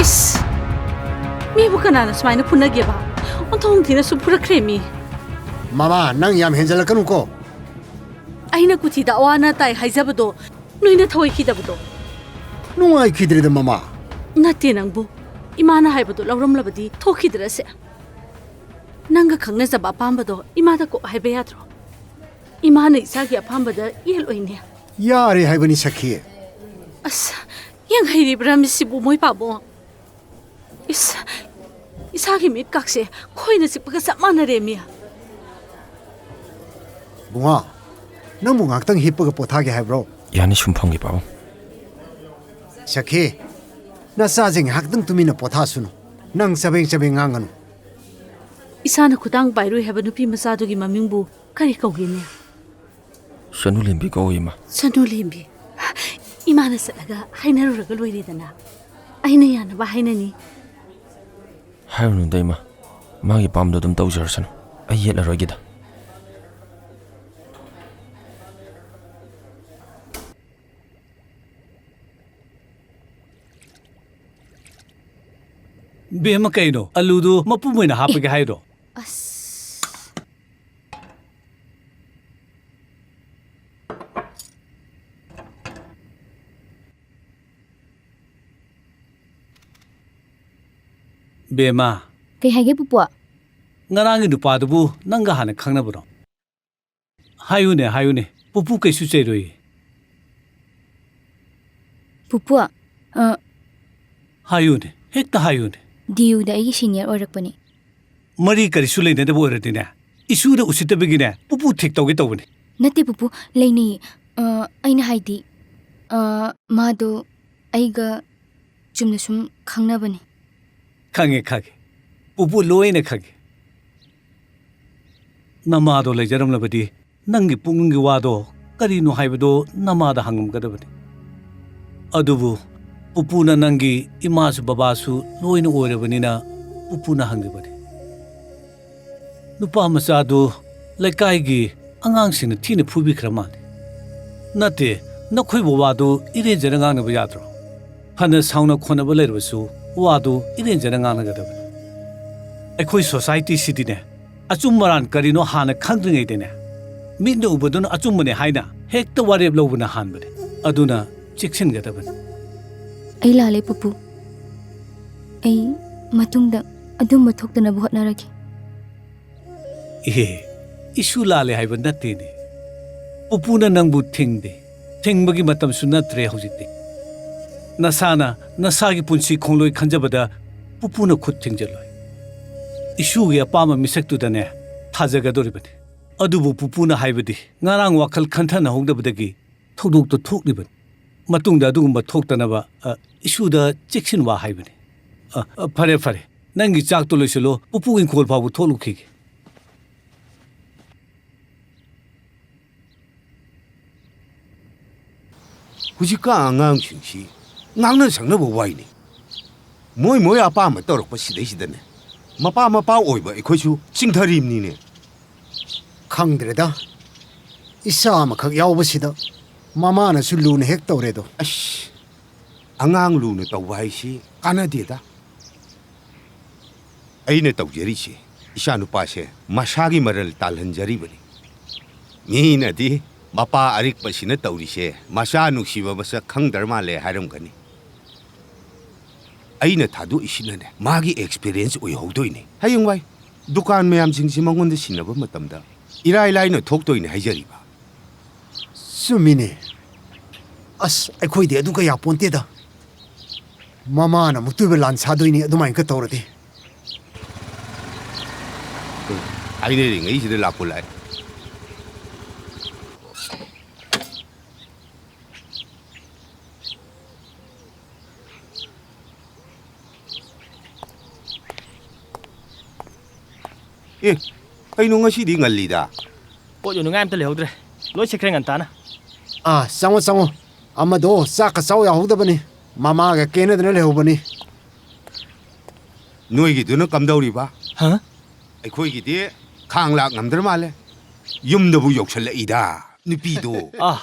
ꯏꯁ! ꯃꯤꯕꯨ ꯀꯅꯥꯅ ꯁꯨꯃꯥꯏꯅ ꯐꯨꯅꯒꯦꯕ? ꯑꯣꯟꯊꯣꯛ ꯊꯤꯅꯁꯨ ꯐꯨꯔꯛꯈ꯭ꯔꯦ ꯃꯤ꯫ ꯃꯃꯥ, ꯅꯪ ꯌꯥꯝ ꯍꯦꯟꯖꯜꯂꯛꯀꯅꯨꯀꯣ꯫ ꯑꯩꯅ ꯀꯨꯊꯤꯗ ꯑꯋꯥ ꯑꯅꯥ ꯇꯥꯏ ꯍꯥꯏꯖꯕꯗꯣ ꯅꯣꯏꯅ ꯊꯧꯑꯣꯏꯈꯤꯗꯕꯗꯣ꯫ ꯅꯨꯡꯉꯥꯏꯈꯤꯗ꯭ꯔꯦꯗ, ꯃꯃꯥ꯫ ꯅꯠꯇꯦ ꯅꯪꯕꯨ꯫ ꯏꯃꯥꯅ ꯍꯥꯏꯕꯗꯣ ꯂꯧꯔꯝꯂꯕꯗꯤ ꯊꯣꯛꯈꯤꯗ꯭ꯔꯁꯦ꯫ ꯅꯪꯒ ꯈꯪꯅꯖꯕ ꯑꯄꯥꯝꯕꯗꯣ ꯏꯃꯥꯗ ꯀꯣꯛ ꯍꯥꯏꯕ ꯌꯥꯗ꯭ꯔꯣ? ꯏꯃꯥꯅ ꯏꯆꯥꯒꯤ ꯑꯄꯥꯝꯕꯗ ꯌꯦꯠꯂꯣꯏꯅꯦ꯫ ꯌꯥꯔꯦ ꯍꯥꯏꯕꯅꯤ, ꯁꯈꯤ꯫ ꯑꯁ, ꯌꯦꯡꯍꯩꯔꯤꯕ꯭ꯔꯥ ꯃꯤꯁꯤꯕꯨ, ꯃꯣꯏ ꯄꯥꯕꯨꯡ? ꯏꯁ, ꯏꯁꯥꯒꯤ ꯃꯤꯠꯀꯥꯁꯦ ꯈꯣꯏꯅ ꯆꯤꯛꯄꯒ ꯆꯞ ꯃꯥꯟꯅꯔꯦꯃꯤ꯫ ꯕꯨꯡꯉꯣ, ꯅꯪꯕꯨ ꯉꯥꯛꯇꯪ ꯍꯤꯞꯄꯒ ꯄꯣꯊꯥꯒꯦ ꯍꯥꯏꯕ꯭ꯔꯣ? ꯌꯥꯅꯤ, ꯁꯨꯝ ꯐꯝꯒꯦ, ꯄꯥꯕꯨꯡ꯫ ꯁꯈꯤ, ꯅꯆꯥꯁꯤꯡ ꯉꯥꯏꯍꯥꯛꯇꯪ ꯇꯨꯃꯤꯟꯅ ꯄꯣꯊꯥꯁꯅꯨ꯫ ꯅꯪ ꯆꯕꯦꯡ ꯆꯕꯦꯡ ꯉꯥꯡꯒꯅꯨ꯫ ꯏꯁꯥꯅ ꯈꯨꯗꯥꯡ ꯄꯥꯏꯔꯨꯏ ꯍꯥꯏꯕ ꯅꯨꯄꯤ ꯃꯆꯥꯗꯨꯒꯤ ꯃꯃꯤꯡꯕꯨ ꯀꯔꯤ ꯀꯧꯒꯦꯅꯦ? ꯁꯅꯨꯂꯦꯝꯕꯤ ꯀꯧꯏ, ꯏꯃꯥ꯫ ꯁꯅꯨꯂꯦꯝꯕꯤ? ꯏꯃꯥꯅ ꯆꯠꯂꯒ ꯍꯥꯏꯅꯔꯨꯔꯒ ꯂꯣꯏꯔꯦꯗꯅ꯫ ꯑꯩꯅ ꯌꯥꯅꯕ ꯍꯥꯏꯅꯅꯤ꯫ ꯍꯥꯏꯔꯨꯅꯨꯗ, ꯏꯃꯥ꯫ ꯃꯥꯒꯤ ꯄꯥꯝꯕꯗꯣ ꯑꯗꯨꯝ ꯇꯧꯖꯔꯁꯅꯨ꯫ ꯑꯩ ꯌꯦꯠꯂꯔꯣꯏꯒꯦꯗ꯫ ꯕꯦꯝꯃ, ꯀꯩꯅꯣ? ꯑꯂꯨꯗꯨ ꯃꯄꯨꯝ ꯑꯣꯏꯅ ꯍꯥꯞꯄꯒꯦ ꯍꯥꯏꯔꯣ? ꯑꯁ꯫ ꯕꯦꯝꯃ꯫ ꯀꯩ ꯍꯥꯏꯒꯦ, ꯄꯨꯄꯨ? ꯉꯔꯥꯡꯒꯤ ꯅꯨꯄꯥꯗꯨꯕꯨ ꯅꯪꯒ ꯍꯥꯟꯅ ꯈꯪꯅꯕꯔꯣ? ꯍꯥꯏꯌꯨꯅꯦ, ꯍꯥꯏꯌꯨꯅꯦ꯫ ꯄꯨꯄꯨ ꯀꯩꯁꯨ ꯆꯩꯔꯣꯏꯌꯦ꯫ ꯄꯨꯄꯨ, ꯑ, ꯍꯥꯏꯌꯨꯅꯦ, ꯍꯦꯛꯇ ꯍꯥꯏꯌꯨꯅꯦ꯫ ꯗꯤ ꯌꯨꯗ ꯑꯩꯒꯤ senior ꯑꯣꯏꯔꯛꯄꯅꯤ꯫ ꯃꯔꯤ ꯀꯔꯤꯁꯨ ꯂꯩꯅꯗꯕ ꯑꯣꯏꯔꯗꯤꯅꯦ, ꯏꯁꯨꯗ ꯎꯁꯤꯠꯇꯕꯒꯤꯅꯦ, ꯄꯨꯄꯨ ꯊꯤꯛ ꯇꯧꯒꯦ ꯇꯧꯕꯅꯤ꯫ ꯅꯠꯇꯦ ꯄꯨꯄꯨ, ꯂꯩꯅꯩꯌꯦ꯫ ꯑ, ꯑꯩꯅ ꯍꯥꯏꯗꯤ, ꯑ, ꯃꯥꯗꯣ ꯑꯩꯒ ꯆꯨꯝꯅ ꯁꯨꯝ ꯈꯪꯅꯕꯅꯤ꯫ ꯈꯪꯉꯦ, ꯈꯪꯉꯦ꯫ ꯄꯨꯄꯨ ꯂꯣꯏꯅ ꯈꯪꯉꯦ꯫ ꯅꯃꯥꯗꯣ ꯂꯩꯖꯔꯝꯂꯕꯗꯤ ꯅꯪꯒꯤ ꯄꯨꯛꯅꯤꯡꯒꯤ ꯋꯥꯗꯣ ꯀꯔꯤꯅꯣ ꯍꯥꯏꯕꯗꯣ ꯅꯃꯥꯗ ꯍꯪꯉꯝꯒꯗꯕꯅꯤ꯫ ꯑꯗꯨꯕꯨ ꯄꯨꯄꯨꯅ ꯅꯪꯒꯤ ꯏꯃꯥꯁꯨ ꯕꯕꯥꯁꯨ ꯂꯣꯏꯅ ꯑꯣꯏꯔꯕꯅꯤꯅ ꯄꯨꯄꯨꯅ ꯍꯪꯂꯤꯕꯅꯤ꯫ ꯅꯨꯄꯥ ꯃꯆꯥꯗꯨ ꯂꯩꯀꯥꯏꯒꯤ ꯑꯉꯥꯡꯁꯤꯡꯅ ꯊꯤꯅ ꯐꯨꯕꯤꯈ꯭ꯔ ꯃꯥꯜꯂꯦ꯫ ꯅꯠꯇꯦ, ꯅꯈꯣꯏꯕꯨ ꯋꯥꯗꯨ ꯏꯔꯦꯟꯖꯅ ꯉꯥꯡꯅꯕ ꯌꯥꯗ꯭ꯔꯣ? ꯐꯅ ꯁꯥꯎꯅ ꯈꯣꯠꯅꯕ ꯂꯩꯔꯕꯁꯨ ꯋꯥꯗꯨ ꯏꯔꯦꯟꯖꯅ ꯉꯥꯡꯅꯒꯗꯕꯅꯤ꯫ ꯑꯩꯈꯣꯏ society ꯁꯤꯗꯤꯅꯦ, ꯑꯆꯨꯝ ꯑꯔꯥꯟ ꯀꯔꯤꯅꯣ ꯍꯥꯟꯅ ꯈꯪꯗ꯭ꯔꯤꯉꯩꯗꯅꯦ, ꯃꯤꯠꯅ ꯎꯕꯗꯨꯅ ꯑꯆꯨꯝꯕꯅꯦ ꯍꯥꯏꯅ ꯍꯦꯛꯇ ꯋꯥꯔꯦꯞ ꯂꯧꯕꯅ ꯍꯥꯟꯕꯅꯦ꯫ ꯑꯗꯨꯅ ꯆꯦꯛꯁꯤꯟꯒꯗꯕꯅꯤ꯫ ꯑꯩ ꯂꯥꯜꯂꯦ, ꯄꯨꯄꯨ꯫ ꯑꯩ ꯃꯇꯨꯡꯗ ꯑꯗꯨꯝꯕ ꯊꯣꯛꯇꯅꯕ ꯍꯣꯠꯅꯔꯒꯦ꯫ ꯏꯍꯦ, ꯏꯁꯨ ꯂꯥꯜꯂꯦ ꯍꯥꯏꯕ ꯅꯠꯇꯦꯅꯦ꯫ ꯄꯨꯄꯨꯅ ꯅꯪꯕꯨ ꯊꯤꯡꯗꯦ꯫ ꯊꯤꯡꯕꯒꯤ ꯃꯇꯝꯁꯨ ꯅꯠꯇ꯭ꯔꯦ ꯍꯧꯖꯤꯛꯇꯤ꯫ ꯅꯁꯥꯅ ꯅꯁꯥꯒꯤ ꯄꯨꯟꯁꯤ ꯈꯣꯡꯂꯣꯏ ꯈꯟꯖꯕꯗ ꯄꯨꯄꯨꯅ ꯈꯨꯠ ꯊꯤꯡꯖꯤꯜꯂꯣꯏ꯫ ꯏꯁꯨꯒꯤ ꯑꯄꯥꯝꯕ ꯃꯤꯁꯛꯇꯨꯗꯅꯦ ꯊꯥꯖꯒꯗꯧꯔꯤꯕꯅꯤ꯫ ꯑꯗꯨꯕꯨ ꯄꯨꯄꯨꯅ ꯍꯥꯏꯕꯗꯤ ꯉꯔꯥꯡ ꯋꯥꯈꯜ ꯈꯟꯊꯅꯍꯧꯗꯕꯗꯒꯤ ꯊꯧꯗꯣꯛꯇꯣ ꯊꯣꯛꯂꯤꯕꯅꯤ꯫ ꯃꯇꯨꯡꯗ ꯑꯗꯨꯒꯨꯝꯕ ꯊꯣꯛꯇꯅꯕ, ꯑ, ꯏꯁꯨꯗ ꯆꯦꯛꯁꯤꯟ ꯋꯥ ꯍꯥꯏꯕꯅꯤ꯫ ꯑ, ꯑ, ꯐꯔꯦ, ꯐꯔꯦ꯫ ꯅꯪꯒꯤ ꯆꯥꯛꯇꯣ ꯂꯣꯏꯁꯤꯜꯂꯣ꯫ ꯄꯨꯄꯨ ꯏꯪꯈꯣꯜ ꯐꯥꯎꯕ ꯊꯣꯛꯂꯨꯈꯤꯒꯦ꯫ ꯍꯧꯖꯤꯛꯀꯥꯟ ꯑꯉꯥꯡꯁꯤꯡꯁꯤ ꯉꯥꯡꯅ ꯁꯛꯅꯕ ꯋꯥꯏꯅꯦ꯫ ꯃꯣꯏ ꯃꯣꯏ ꯑꯄꯥꯝꯕ ꯇꯧꯔꯛꯄ ꯁꯤꯗꯩꯁꯤꯗꯅꯦ, ꯃꯄꯥ ꯃꯄꯥ ꯑꯣꯏꯕ ꯑꯩꯈꯣꯏꯁꯨ ꯆꯤꯡꯊꯔꯤꯕꯅꯤꯅꯦ꯫ ꯈꯪꯗ꯭ꯔꯦꯗ, ꯏꯆꯥ ꯑꯃꯈꯛ ꯌꯥꯎꯕꯁꯤꯗ ꯃꯃꯥꯅꯁꯨ ꯂꯨꯅ ꯍꯦꯛ ꯇꯧꯔꯦꯗꯣ꯫ ꯑꯁ, ꯑꯉꯥꯡ ꯂꯨꯅ ꯇꯧꯕ ꯍꯥꯏꯁꯤ ꯀꯥꯟꯅꯗꯦꯗ꯫ ꯑꯩꯅ ꯇꯧꯖꯔꯤꯁꯦ, ꯏꯆꯥꯅꯨꯄꯥꯁꯦ ꯃꯁꯥꯒꯤ ꯃꯔꯜ ꯇꯥꯜꯍꯟꯖꯔꯤꯕꯅꯤ꯫ ꯃꯤꯅꯗꯤ ꯃꯄꯥ ꯑꯔꯤꯛꯄꯁꯤꯅ ꯇꯧꯔꯤꯁꯦ ꯃꯆꯥ ꯅꯨꯡꯁꯤꯕ ꯃꯁꯛ ꯈꯪꯗ꯭ꯔ ꯃꯥꯜꯂꯦ ꯍꯥꯏꯔꯝꯒꯅꯤ꯫ ꯑꯩꯅ ꯊꯥꯗꯣꯛꯏꯁꯤꯅꯅꯦ, ꯃꯥꯒꯤ ꯑꯦꯛꯁꯄꯤꯔꯤꯌꯦꯟꯁ ꯑꯣꯏꯍꯧꯗꯣꯏꯅꯦ꯫ ꯍꯌꯦꯡꯋꯥꯏ ꯗꯨꯀꯥꯟ ꯃꯌꯥꯝꯁꯤꯡꯁꯤ ꯃꯉꯣꯟꯗ ꯁꯤꯟꯅꯕ ꯃꯇꯝꯗ ꯏꯔꯥꯏ ꯂꯥꯏꯅ ꯊꯣꯛꯇꯣꯏꯅꯦ ꯍꯥꯏꯖꯔꯤꯕ꯫ ꯆꯨꯝꯃꯤꯅꯦ꯫ ꯑꯁ, ꯑꯩꯈꯣꯏꯗꯤ ꯑꯗꯨꯒ ꯌꯥꯄꯣꯟꯇꯦꯗ꯫ ꯃꯃꯥꯅ ꯑꯃꯨꯛꯇꯣꯏꯕ ꯂꯥꯟ ꯁꯥꯗꯣꯏꯅꯤ ꯑꯗꯨꯃꯥꯏꯅꯒ ꯇꯧꯔꯗꯤ꯫ ꯍꯥꯏꯅꯔꯤꯉꯩꯁꯤꯗ ꯂꯥꯛꯄꯨ ꯂꯥꯛꯑꯦ꯫ ꯑꯦ, ꯀꯩꯅꯣ ꯉꯁꯤꯗꯤ ꯉꯜꯂꯤꯗ? ꯄꯣꯠ ꯌꯣꯟꯅꯤꯡꯉꯥꯏ ꯑꯝꯇ ꯂꯩꯍꯧꯗ꯭ꯔꯦ꯫ ꯂꯣꯏ ꯁꯤꯠꯈ꯭ꯔꯦ ꯉꯟꯇꯥꯅ꯫ ꯑꯥ, ꯆꯪꯉꯣ, ꯆꯪꯉꯣ꯫ ꯑꯃꯗꯣ ꯆꯥꯛꯀ ꯆꯥꯎ ꯌꯥꯍꯧꯗꯕꯅꯤ꯫ ꯃꯃꯥꯒ ꯀꯦꯅꯗꯅ ꯂꯩꯍꯧꯕꯅꯤ꯫ ꯅꯣꯏꯒꯤꯗꯨꯅ ꯀꯝꯗꯧꯔꯤꯕ? ꯍꯥ? ꯑꯩꯈꯣꯏꯒꯤꯗꯤ ꯈꯥꯡ ꯂꯥꯛ ꯉꯝꯗ꯭ꯔ ꯃꯥꯜꯂꯦ꯫ ꯌꯨꯝꯗꯕꯨ ꯌꯧꯁꯜꯂꯛꯏꯗ, ꯅꯨꯄꯤꯗꯣ꯫ ꯑꯥ,